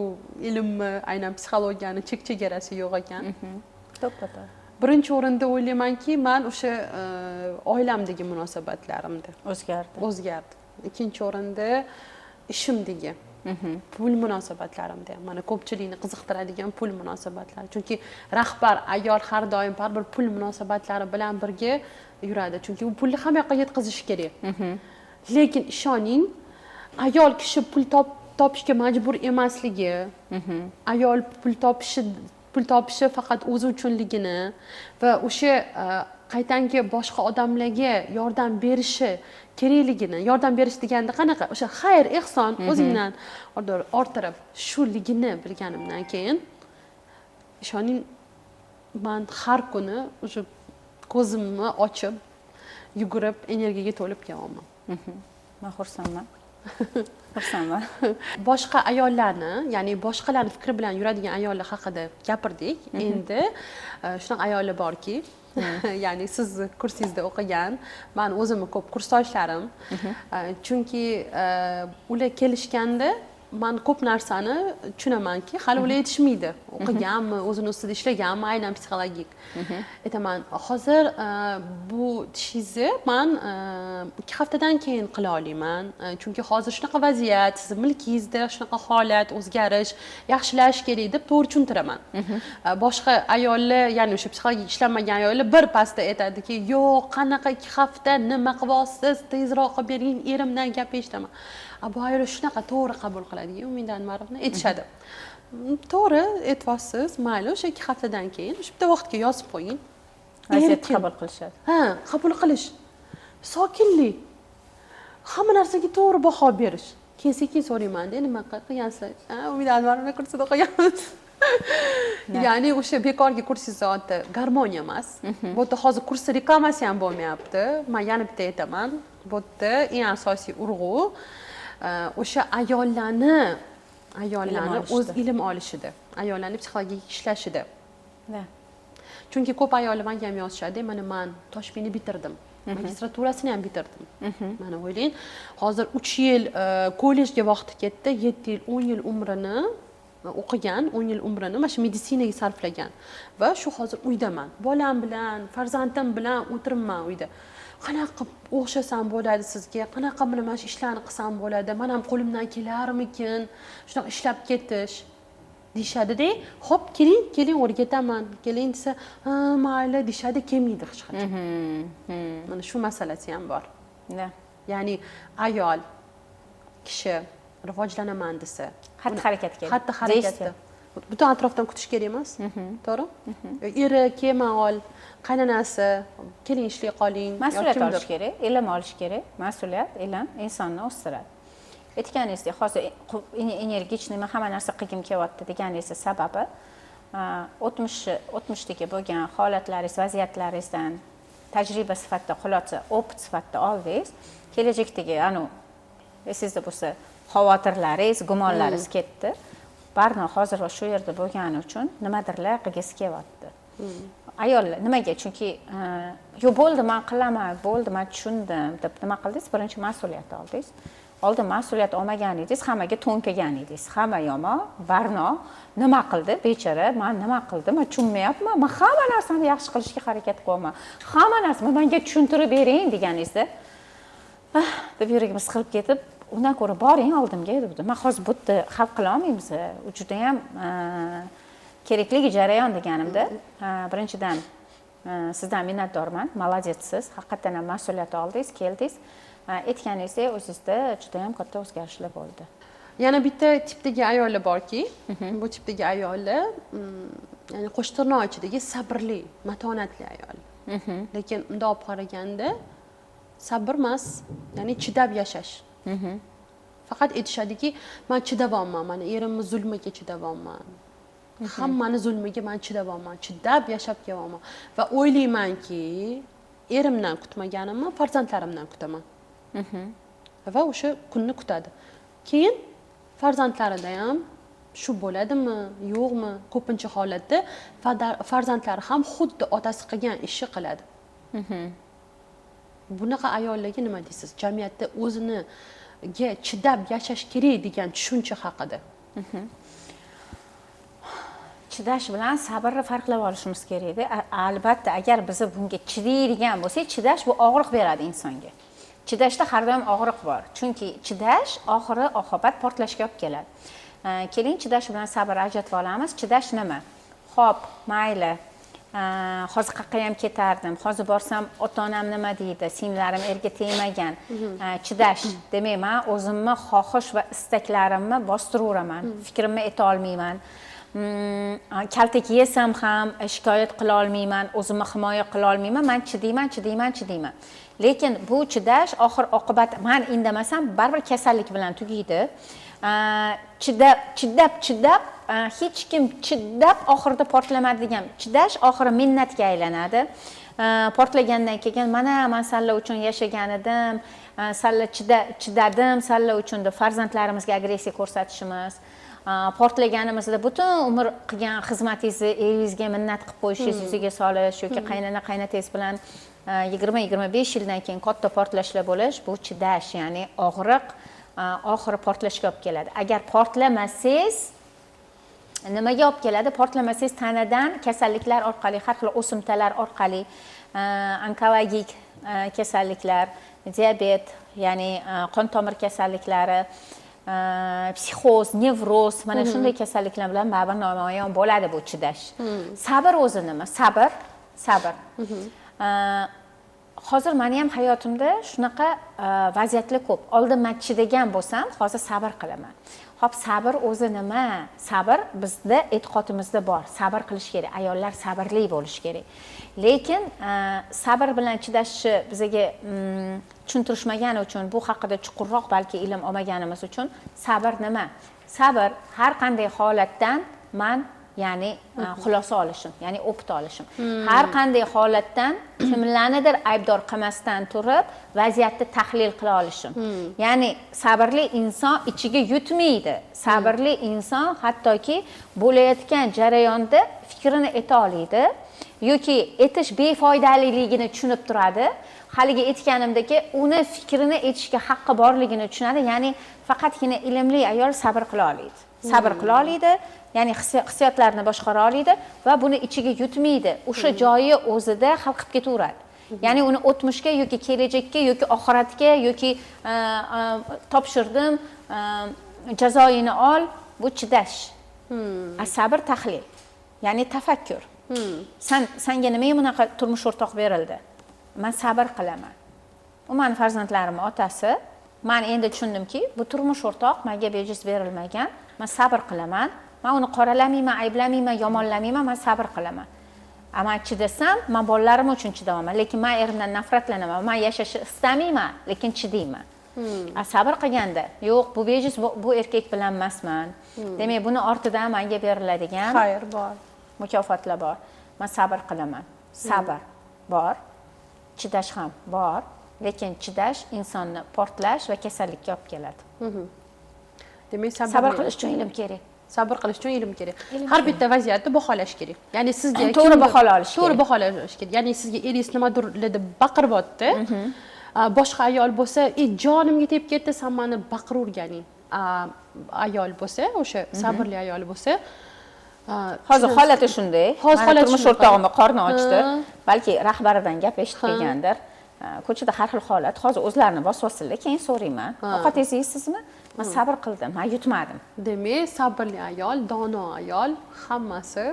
ilmni, aynan psixologiyani chek chegarasi yo'q ekan. To'ppa to'g'ri. Birinchi o'rinda o'ylaymanki, man o'sha oilamdagi munosabatlarimda o'zgardi. O'zgardi. Ikkinchi o'rinda ishimdagi pul munosabatlarimda ham, mana ko'pchilikni qiziqtiradigan pul munosabatlari, chunki rahbar ayol har doim baribir pul munosabatlari bilan birga yuradi, chunki u pulni hamma yoqqa yetkazishi kerak. Lekin ishoning, ayol kishi pul topishga majbur emasligi, ayol pul topishi faqat o'zi uchunligini va o'sha qaytangi boshqa odamlarga yordam berishi kerakligini, yordam berish deganda qanaqa, o'sha xayr ehson o'zingdan orttirib shuligini bilganimdan keyin, ishoning, man har kuni o'sha ko'zimni ochib, yugurib, energiyaga to'lib kelyapman. Man xursandman, xursandman. Boshqa ayollarni, ya'ni boshqalarni fikri bilan yuradigan ayollar haqida gapirdik. Endi shunaqa ayollar borki, ya'ni siz kursingizda o'qigan man o'zimni ko'p kursdoshlarim, chunki ular kelishganda Man ko'p narsani tushunamanki, hali ular yetishmaydi, o'qiganmi, o'zini ustida ishlaganmi, aynan psixologik. Aytaman, hozir bu tishingizni man 2 haftadan keyin qila olaman, chunki hozir shunaqa vaziyat, sizni milkingizda shunaqa holat, o'zgarish, yaxshilash kerak, deb to'g'ri tushuntiraman. Boshqa ayollar, ya'ni o'sha psixologik ishlamagan ayollar bir pasda aytadiki: "Yo'q, qanaqa 2 hafta, nima qilyapsiz, tezroq qilib bering, erimdan gap eshitaman." A bu ayollar shunaqa to'g'ri qabul qiladiki, Umida Anvarovna, aytishadi: "To'g'ri aytyapsiz, mayli, o'sha 2 haftadan keyin o'sha bitta vaqtga yozib qo'ying." Vaziyatni Erkin. qabul qilishadi. Ha, qabul qilish, sokinlik, hamma narsaga to'g'ri baho berish. Keyin sekin so'raymanda: "Nima qilgansizlar?" "Ha, Umida Anvarovna kursida o'qiganmiz." Ya'ni o'sha bekorga kursingizni oti garmoniya emas. Bu yerda hozir kursni reklamasi ham bo'lmayapti. Man yana bitta aytaman, bu yerda eng asosiy urg'u o'sha ayollarni Ilm o'z olishida. ilm olishida, ayollarni psixologik ishlashida. Chunki ko'p ayollar manga ham yozishadi: "Mana, man Toshmini bitirdim, magistraturasini ham bitirdim." Mana, o'ylang, hozir 3 yil kollejga vaqti ketdi, 7 yil, 10 yil umrini o'qigan, 10 yil umrini mana shu meditsinaga sarflagan va shu hozir uydaman, bolam bilan, farzandim bilan o'tiribman uyda. Qanaqa qilib o'xshasam bo'ladi sizga, qanaqa mana shu ishlarni qilsam bo'ladi, man ham qo'limdan kelarmikin shunaqa ishlab ketish, deyishadida. "Ho'p, keling, keling, o'rgataman, keling", desa, "Ha, mayli", deyishadi, kelmaydi hech qachon. Mana shu masalasi ham bor. Ya'ni ayol kishi rivojlanaman desa, Xatti harakat kerak. Xatti harakatda Действие. butun atrofdan kutish kerak emas, to'g'ri? Eri kelma ol, qaynonasi keling, ishlay qoling yo Mas'uliyat kimdir. olish kerak, ilm olish kerak. Mas'uliyat, ilm insonni o'stiradi. Aytganingizdek, hozir энергичный, man hamma narsa qilgim kelyapti deganingizni sababi o'tmishdagi bo'lgan holatlaringiz, vaziyatlaringizdan tajriba sifatida, xulosa, опыт sifatida oldingiz. Kelajakdagi anavi esingizda bo'lsa, xavotirlaringiz, gumonlaringiz ketdi. Barno hozir va shu yerda bo'lgani uchun nimadirlar qilgisi kelyapti ayollar. Nimaga? Chunki "Yo'q, bo'ldi, man qilaman, bo'ldi, man tushundim", deb nima qildingiz? Birinchi mas'uliyat oldingiz. Oldin mas'uliyat olmagan edingiz, hammaga to'nkagan edingiz: hamma yomon, Barno nima qildi bechora, man nima qildim, man tushunmayapman, man hamma narsani yaxshi qilishga harakat qilyapman, hamma narsani manga tushuntirib bering, deganingizda, "Ah", deb yuragimiz siqilib ketib, undan ko'ra boring oldimga, debdi. Man hozir bu yerda hal qila olmaymiz, u judayam kerakli jarayon, deganimda, birinchidan, sizdan minnatdorman, молодец siz, haqiqatdan ham mas'uliyat oldingiz, keldingiz. Aytganingizdek, o'zizda judayam katta o'zgarishlar bo'ldi. Yana bitta tipdagi ayollar borki, bu tipdagi ayollar ya'ni qo'shtirnoq ichidagi sabrli, matonatli ayol, lekin bundoq olib qaraganda sabr emas, ya'ni chidab yashash. Faqat aytishadiki: "Man chidayapman, mana erimni zulmiga chidayapman, hammani zulmiga man chidayapman, chidab yashab kelyapman va o'ylaymanki, erimdan kutmaganimni farzandlarimdan kutaman", va o'sha kunni kutadi. Keyin farzandlarida ham shu bo'ladimi, yo'qmi, ko'pincha holatda farzandlari ham xuddi otasi qilgan ishni qiladi. Bunaqa ayollarga nima deysiz, jamiyatda o'ziniga chidab yashash kerak degan tushuncha haqida? Chidash bilan sabrni farqlab olishimiz kerakda. Albatta, agar biz bunga chidaydigan bo'lsak, chidash bu og'riq beradi insonga. Chidashda har doim og'riq bor, chunki chidash oxiri oqibat portlashga olib keladi. Keling, chidash bilan sabr ajratib olamiz. Chidash nima? Ho'p, mayli, hozir qayerqa ham ketardim, hozir borsam ota onam nima deydi, singillarim erga tegmagan. Chidash demak, man o'zimni xohish va istaklarimni bostiraveraman, fikrimni ayta olmayman, kaltak yesam ham shikoyat qila olmayman, o'zimni himoya qila olmayman. Man chidayman, chidayman, chidayman, lekin bu chidash oxir oqibat man indamasam baribir kasallik bilan tugaydi. Chidab, chidab, chidab, hech kim chidab oxirida portlamadi degan. Chidash oxiri minnatga aylanadi. Portlagandan keyin: "Mana, man sanlar uchun yashagan edim, sanlar chidadim sanlar uchun", deb farzandlarimizga agressiya ko'rsatishimiz, portlaganimizda butun umr qilgan xizmatingizni eringizga minnat qilib qo'yishingiz, yuziga solish yoki qaynona qaynotangiz bilan 20-25 yildan keyin katta portlashlar bo'lish, bu chidash, ya'ni og'riq. oxiri portlashga olib keladi. Agar portlamasangiz nimaga olib keladi? Portlamasangiz tanadan kasalliklar orqali, har xil o'simtalar orqali, onkologik kasalliklar, diabet, ya'ni qon tomir kasalliklari, psixoz, nevroz, mana shunday kasalliklar bilan baribir namoyon bo'ladi bu chidash. Sabr o'zi nima? Sabr, sabr. Hozir mani ham hayotimda shunaqa vaziyatlar ko'p. Oldin man chidagan bo'lsam, hozir sabr qilaman. Xo'p, sabr o'zi nima? Sabr bizda e'tiqodimizda bor. Sabr qilish kerak. Ayollar sabrli bo'lishi kerak. Lekin sabr bilan chidashni bizga tushuntirishmagani uchun, bu haqida chuqurroq balki ilm olmaganimiz uchun, sabr nima? Sabr har qanday holatdan man, ya'ni xulosa olishim, ya'ni опыт olishim. Har qanday holatdan kimlarnidir aybdor qilmasdan turib, vaziyatni tahlil qila olishim. Ya'ni sabrli inson ichiga yutmaydi. Sabrli inson hattoki bo'layotgan jarayonda fikrini ayta oladi yoki aytish befoydaliligini tushunib turadi. Haligi aytganimdek, uni fikrini aytishga haqqi borligini tushunadi. Ya'ni faqatgina ilmli ayol sabr qila oladi. Sabr qila oladi, ya'ni hissiyotlarini boshqara oladi va buni ichiga yutmaydi. O'sha joyi o'zida hal qilib ketaveradi. Ya'ni uni o'tmishga yoki kelajakka yoki oxiratga yoki topshirdim, jazoyini ol, bu chidash. A sabr tahlil, ya'ni tafakkur. Sanga nimaga bunaqa turmush o'rtoq berildi? Man sabr qilaman. U mani farzandlarimni otasi. Man endi tushundimki, bu turmush o'rtoq menga bejiz berilmagan. Man sabr qilaman. Man uni qoralamayman, ayblamayman, yomonlamayman, man sabr qilaman. A man chidasam, man bolalarim uchun chidayman, lekin man erimdan nafratlanaman, man yashashni istamayman, lekin chidayman. A sabr qilganda, yo'q, bu bejiz bu erkak bilan emasman. Demak, buni ortidan menga beriladigan xayr bor, mukofotlar bor. Man sabr qilaman. Sabr bor, chidash ham bor, lekin chidash insonni portlash va kasallikka olib keladi. Demak, sabr qilish uchun ilm kerak. Sabr qilish uchun ilm kerak. Har bitta vaziyatni baholash kerak. Ya'ni sizga to'g'ri baholash olish kerak. To'g'ri baholash kerak. Ya'ni sizga eringiz nimadir deb baqiryapti. Boshqa ayol bo'lsa, "Ey, jonimga tegib ketdi, san mani baqiraverganing." Ayol bo'lsa, o'sha sabrli ayol bo'lsa, hozir holati shunday. Hozir holati turmush o'rtog'imni qorni ochdi. Balki rahbaridan gap eshitib kelgandir. Ko'chada har xil holat. Hozir o'zlarini bosib olsinlar, keyin so'rayman. Ovqatingizni yeysizmi? Man sabr qildim, man yutmadim. Demak, sabrli ayol, dono ayol, hammasi.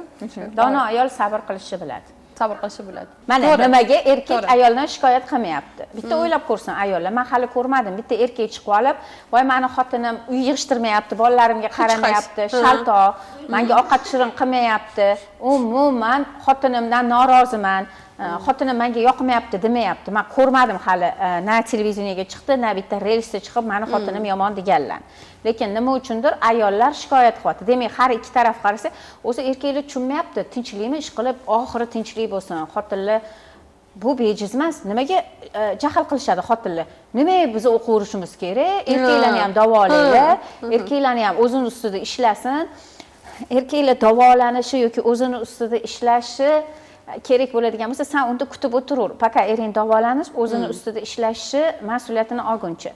Dono ayol sabr qilishni biladi. Sabr qilishni biladi. Mana nimaga erkak ayoldan shikoyat qilmayapti. Bitta o'ylab ko'rsin ayollar. Man hali ko'rmadim bitta erkak chiqib olib, "Voy, mani xotinim uy yig'ishtirmayapti, bolalarimga qaramayapti, shaltoq, manga ovqat shirin qilmayapti, umuman xotinimdan noroziman, xotinim menga yoqmayapti" demayapti. Man ko'rmadim hali, na televideniyaga chiqdi, na bitta relsda chiqib mani xotinim yomon deganlar. Lekin nima uchundir ayollar shikoyat qilyapti. Demak, har ikki taraf qarasa, o'zi erkaklar tushunmayapti, tinchlikmi, ish qilib oxiri tinchlik bo'lsin. Xotinlar bu bejiz emas. Nimaga jahl qilishadi xotinlar? Nimaga biz o'qiverishimiz kerak? Erkaklarni ham davolanglar, erkaklarni ham o'zini ustida ishlasin. Erkaklar davolanishi yoki o'zini ustida ishlashi kerak bo'ladigan bo'lsa, san unda kutib o'tiraver, пока ering davolanib, o'zini ustida ishlashi mas'uliyatini olguncha.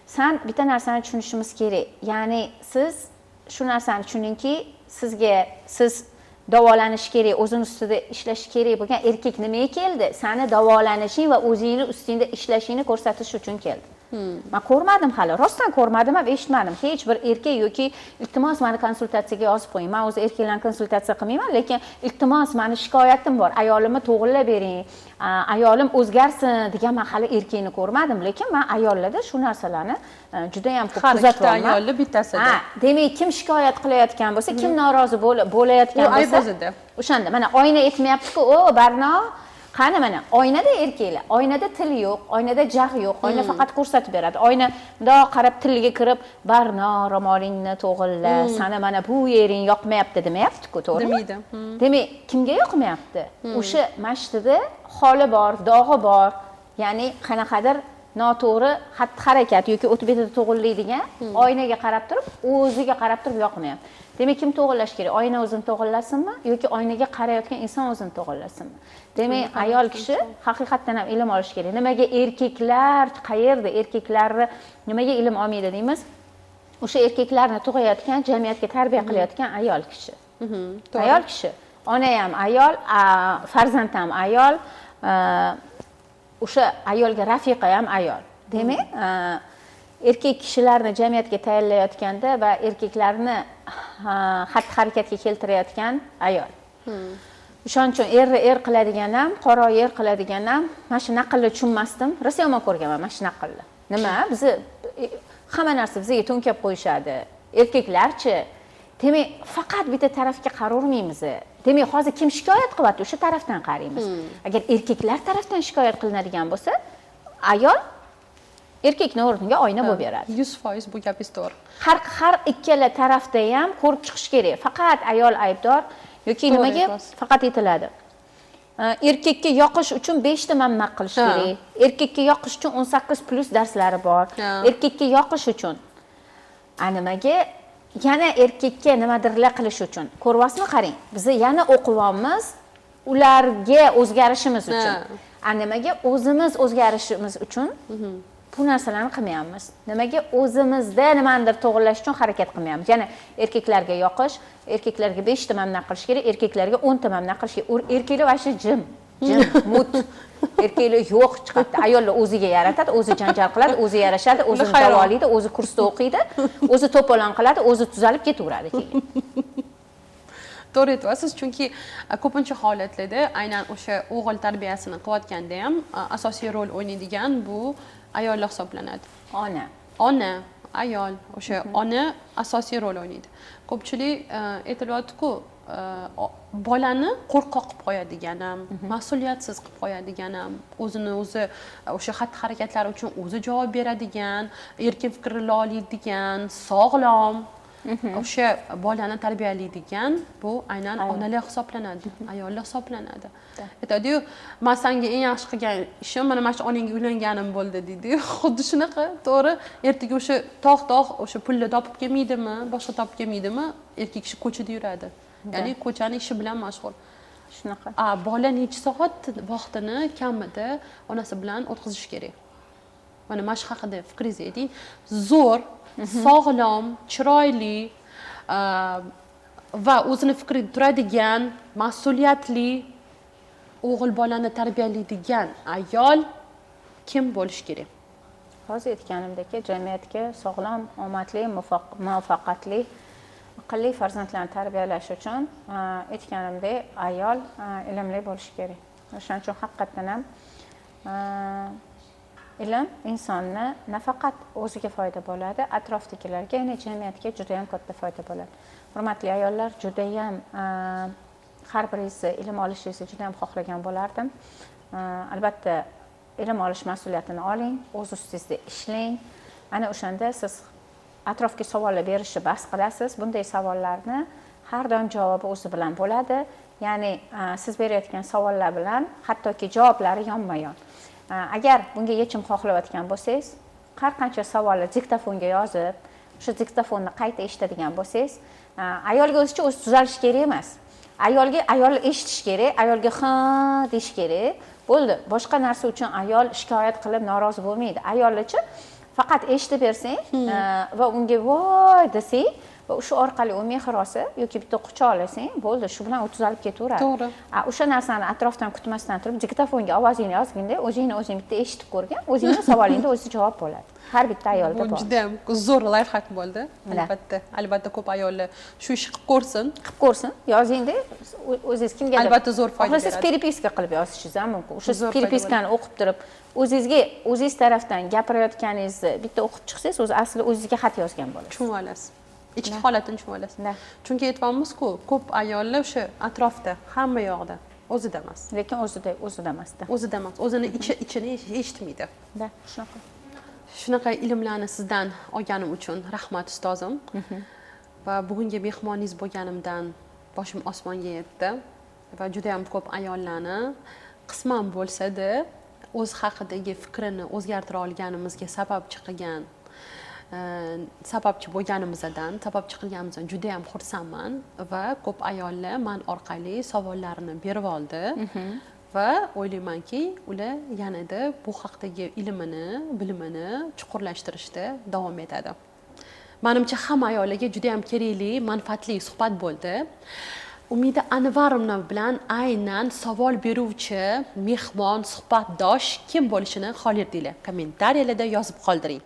San bitta narsani tushunishimiz kerak, ya'ni siz shu narsani tushuningki, sizga siz davolanish kerak, o'zini ustida ishlashi kerak bo'lgan erkak nimaga keldi? Sani davolanishing va o'zingni ustingda ishlashingni ko'rsatish uchun keldi. Man ko'rmadim hali, rostdan ko'rmadim ham, eshitmadim hech bir erkak yoki "Iltimos, mani konsultatsiyaga yozib qo'ying, man o'zi erkaklarni konsultatsiya qilmayman, lekin iltimos, mani shikoyatim bor, ayolimni to'g'irlab bering, ayolim o'zgarsin" degan man hali erkakni ko'rmadim. Lekin man ayollarda shu narsalarni judayam ko'p Har ikkita kuzatyapman. ayolni bittasida. Ha, demak, kim shikoyat qilayotgan bo'lsa, kim norozi bo'layotgan U ayb bo'lsa, o'zida. O'shanda mana oyna aytmayaptiku: "O, Barno, qani?" Mana oynada erkaklar, oynada til yo'q, oynada jag' yo'q, oyna faqat ko'rsatib beradi. Oyna mundoq qarab, tiliga kirib, "Barno, ro'molingni to'g'irla, sani mana bu yering yoqmayapti" demayaptiku, to'g'rimi? Demaydi. Demak, kimga yoqmayapti? O'sha masjidida xoli bor, dog'i bor, ya'ni qanaqadir Noto'g'ri xatti harakat yoki o'tib betida to'g'rilaydigan, oynaga qarab turib, o'ziga qarab turib yoqmayapti. Demak, kim to'g'irlash kerak? Oyna o'zini to'g'irlasinmi yoki oynaga qarayotgan inson o'zini to'g'irlasinmi? Demak, ayol kishi haqiqatdan ham ilm olish kerak. Nimaga erkaklar qayerda, erkaklarni nimaga ilm olmaydi deymiz? O'sha erkaklarni tug'ayotgan, jamiyatga tarbiya qilayotgan ayol kishi. Ayol kishi. Ona ham ayol, farzand ham ayol, o'sha ayolga rafiqa ham ayol. Demak, erkak kishilarni jamiyatga tayyorlayotganda va erkaklarni xatti harakatga keltirayotgan ayol. O'shaning uchun erni er qiladigan ham, qora yer qiladigan ham, mana shu naqlni tushunmasdim. Rosa yomon ko'rganman mana shu naqlni. Nima? Bizni hamma narsa bizga to'nkab qo'yishadi. Erkaklarchi? Demak, faqat bitta tarafga qaravermaymiz. Demak, hozir kim shikoyat qilyapti, o'sha tarafdan qaraymiz. Agar erkaklar tarafdan shikoyat qilinadigan bo'lsa, ayol erkakni o'rniga oyna bo'lib beradi. 100% bu gapingiz to'g'ri. Har ikkala tarafda ham ko'rib chiqish kerak. Faqat ayol aybdor yoki nimaga faqat aytiladi. Erkakka yoqish uchun 5 ta manmaq qilish kerak. Erkakka yoqish uchun 18+ darslari bor. Erkakka yoqish uchun. A nimaga yana erkakka nimadirlar qilish uchun? Ko'ryapsizmi, qarang. Biz yana o'qiyapmiz ularga o'zgarishimiz uchun. A nimaga o'zimiz o'zgarishimiz uchun bu narsalarni qilmayapmiz? Nimaga o'zimizda nimanidir to'g'irlash uchun harakat qilmayapmiz? Ya'ni erkaklarga yoqish, erkaklarga 5 ta manmaq qilish kerak, erkaklarga 10 ta manmaq qilish kerak. Erkaklar вообще jim, jim, mut. Erkaklar yo'q chiqadi. Ayollar o'ziga yaratadi, o'zi janjal qiladi, o'zi yarashadi, o'zini davolaydi, o'zi kursda o'qiydi, o'zi to'polon qiladi, o'zi tuzalib ketaveradi keyin. To'g'ri aytyapsiz, chunki ko'pincha holatlarda aynan o'sha o'g'il tarbiyasini qilayotganda ham asosiy rol o'ynaydigan bu ayollar hisoblanadi. Ona. Ona, ayol, o'sha ona asosiy rol o'ynaydi. Ko'pchilik aytilyapti-ku, bolani qo'rqoq qilib qo'yadigan ham, mas'uliyatsiz qilib qo'yadigan ham, o'zini o'zi o'sha xatti harakatlari uchun o'zi javob beradigan, erkin fikrlay oladigan, sog'lom o'sha bolani tarbiyalaydigan bu aynan onalar hisoblanadi, ayollar hisoblanadi. Aytadiyu, man senga eng yaxshi qilgan ishim mana shu onangga uylanganim bo'ldi deydi-yu. Xuddi shunaqa, to'g'ri. Ertaga o'sha tog'-tog' o'sha pulni topib kelmaydimi, boshqa topib kelmaydimi, erkak kishi ko'chada yuradi. Ya'ni ko'chani ishi bilan mashg'ul. Shunaqa. A bola necha soat vaqtini kamida onasi bilan o'tkazish kerak? Mana shu haqida fikringizni ayting. Zo'r, sog'lom, chiroyli va o'zini fikrida turadigan, mas'uliyatli o'g'il bolani tarbiyalaydigan ayol kim bo'lishi kerak? Hozir aytganimdek, jamiyatga sog'lom, omadli, muvaffaqiyatli, aqlli farzandlarni tarbiyalash uchun aytganimdek, ayol ilmli bo'lishi kerak. O'shaning uchun haqiqatdan ham ilm insonni nafaqat o'ziga foyda bo'ladi, atrofdagilarga, ya'ni jamiyatga juda ham katta foyda bo'ladi. Hurmatli ayollar, juda ham har biringizni ilm olishingizni juda ham xohlagan bo'lardim. Albatta ilm olish mas'uliyatini oling, o'z ustingizda ishlang. Ana o'shanda siz atrofga savollar berishni bas qilasiz. Bunday savollarni har doim javobi o'zi bilan bo'ladi. Ya'ni siz berayotgan savollar bilan hattoki javoblari yonma-yon. Agar bunga yechim xohlayotgan bo'lsangiz, har qancha savolni diktofonga yozib, o'sha diktofonni qayta eshitadigan bo'lsangiz, ayolga o'zicha o'zi tuzalish kerak emas. Ayolga ayol eshitish kerak, ayolga ha deyish kerak. Bo'ldi. Boshqa narsa uchun ayol shikoyat qilib norozi bo'lmaydi. Ayollarchi faqat eshitib bersang va unga voy desang va o'sha orqali u mehr olsa yoki bitta quchoq olasang, bo'ldi, shu bilan u tuzalib ketaveradi. To'g'ri. O'sha narsani atrofdan kutmasdan turib diktofonga ovozingni yozginda, o'zingni o'zing bitta eshitib ko'rgin, o'zingni savolingda o'zi javob bo'ladi. Har bitta ayolda Bu bor. juda ham zo'r lifehack bo'ldi. Albatta, albatta ko'p ayollar shu ishni qilib ko'rsin. Qilib ko'rsin, yozingda o'zingiz kimgadir. Albatta zo'r foyda Xohlasangiz beradi. Переписка qilib yozishingiz ham mumkin. O'sha Zo'r foyda переписка ni o'qib turib, o'zingizga o'zingiz tarafdan gapirayotganingizni bitta o'qib chiqsangiz, o'zi asli o'zingizga xat yozgan bo'lasiz. Tushunib olasiz. Ichki holatini tushunib olasiz. Chunki aytyapmiz-ku, ko'p ayollar o'sha atrofda, hamma yoqda, o'zida emas. Lekin o'zida emasda. O'zida emas, o'zini ichini eshitmaydi. Da, shunaqa. Shunaqa ilmlarni sizdan olganim uchun rahmat ustozim. Va bugungi mehmoningiz bo'lganimdan boshim osmonga yetdi va juda ham ko'p ayollarni qisman bo'lsa-da O'z haqidagi fikrini o'zgartira olganimizga sababchi qilgan sababchi bo'lganimizdan, sababchi qilganimizdan juda yam xursandman. Va ko'p ayollar man orqali savollarini berib oldi va o'ylaymanki, ular yanada bu haqdagi ilmini, bilimini chuqurlashtirishda davom etadi. Manimcha, hamma ayollarga juda yam kerakli, manfaatli suhbat bo'ldi. Umida Anvarovna bilan aynan savol beruvchi mehmon, suhbatdosh kim bo'lishini xohlardinglar? Kommentariyalarda yozib qoldiring.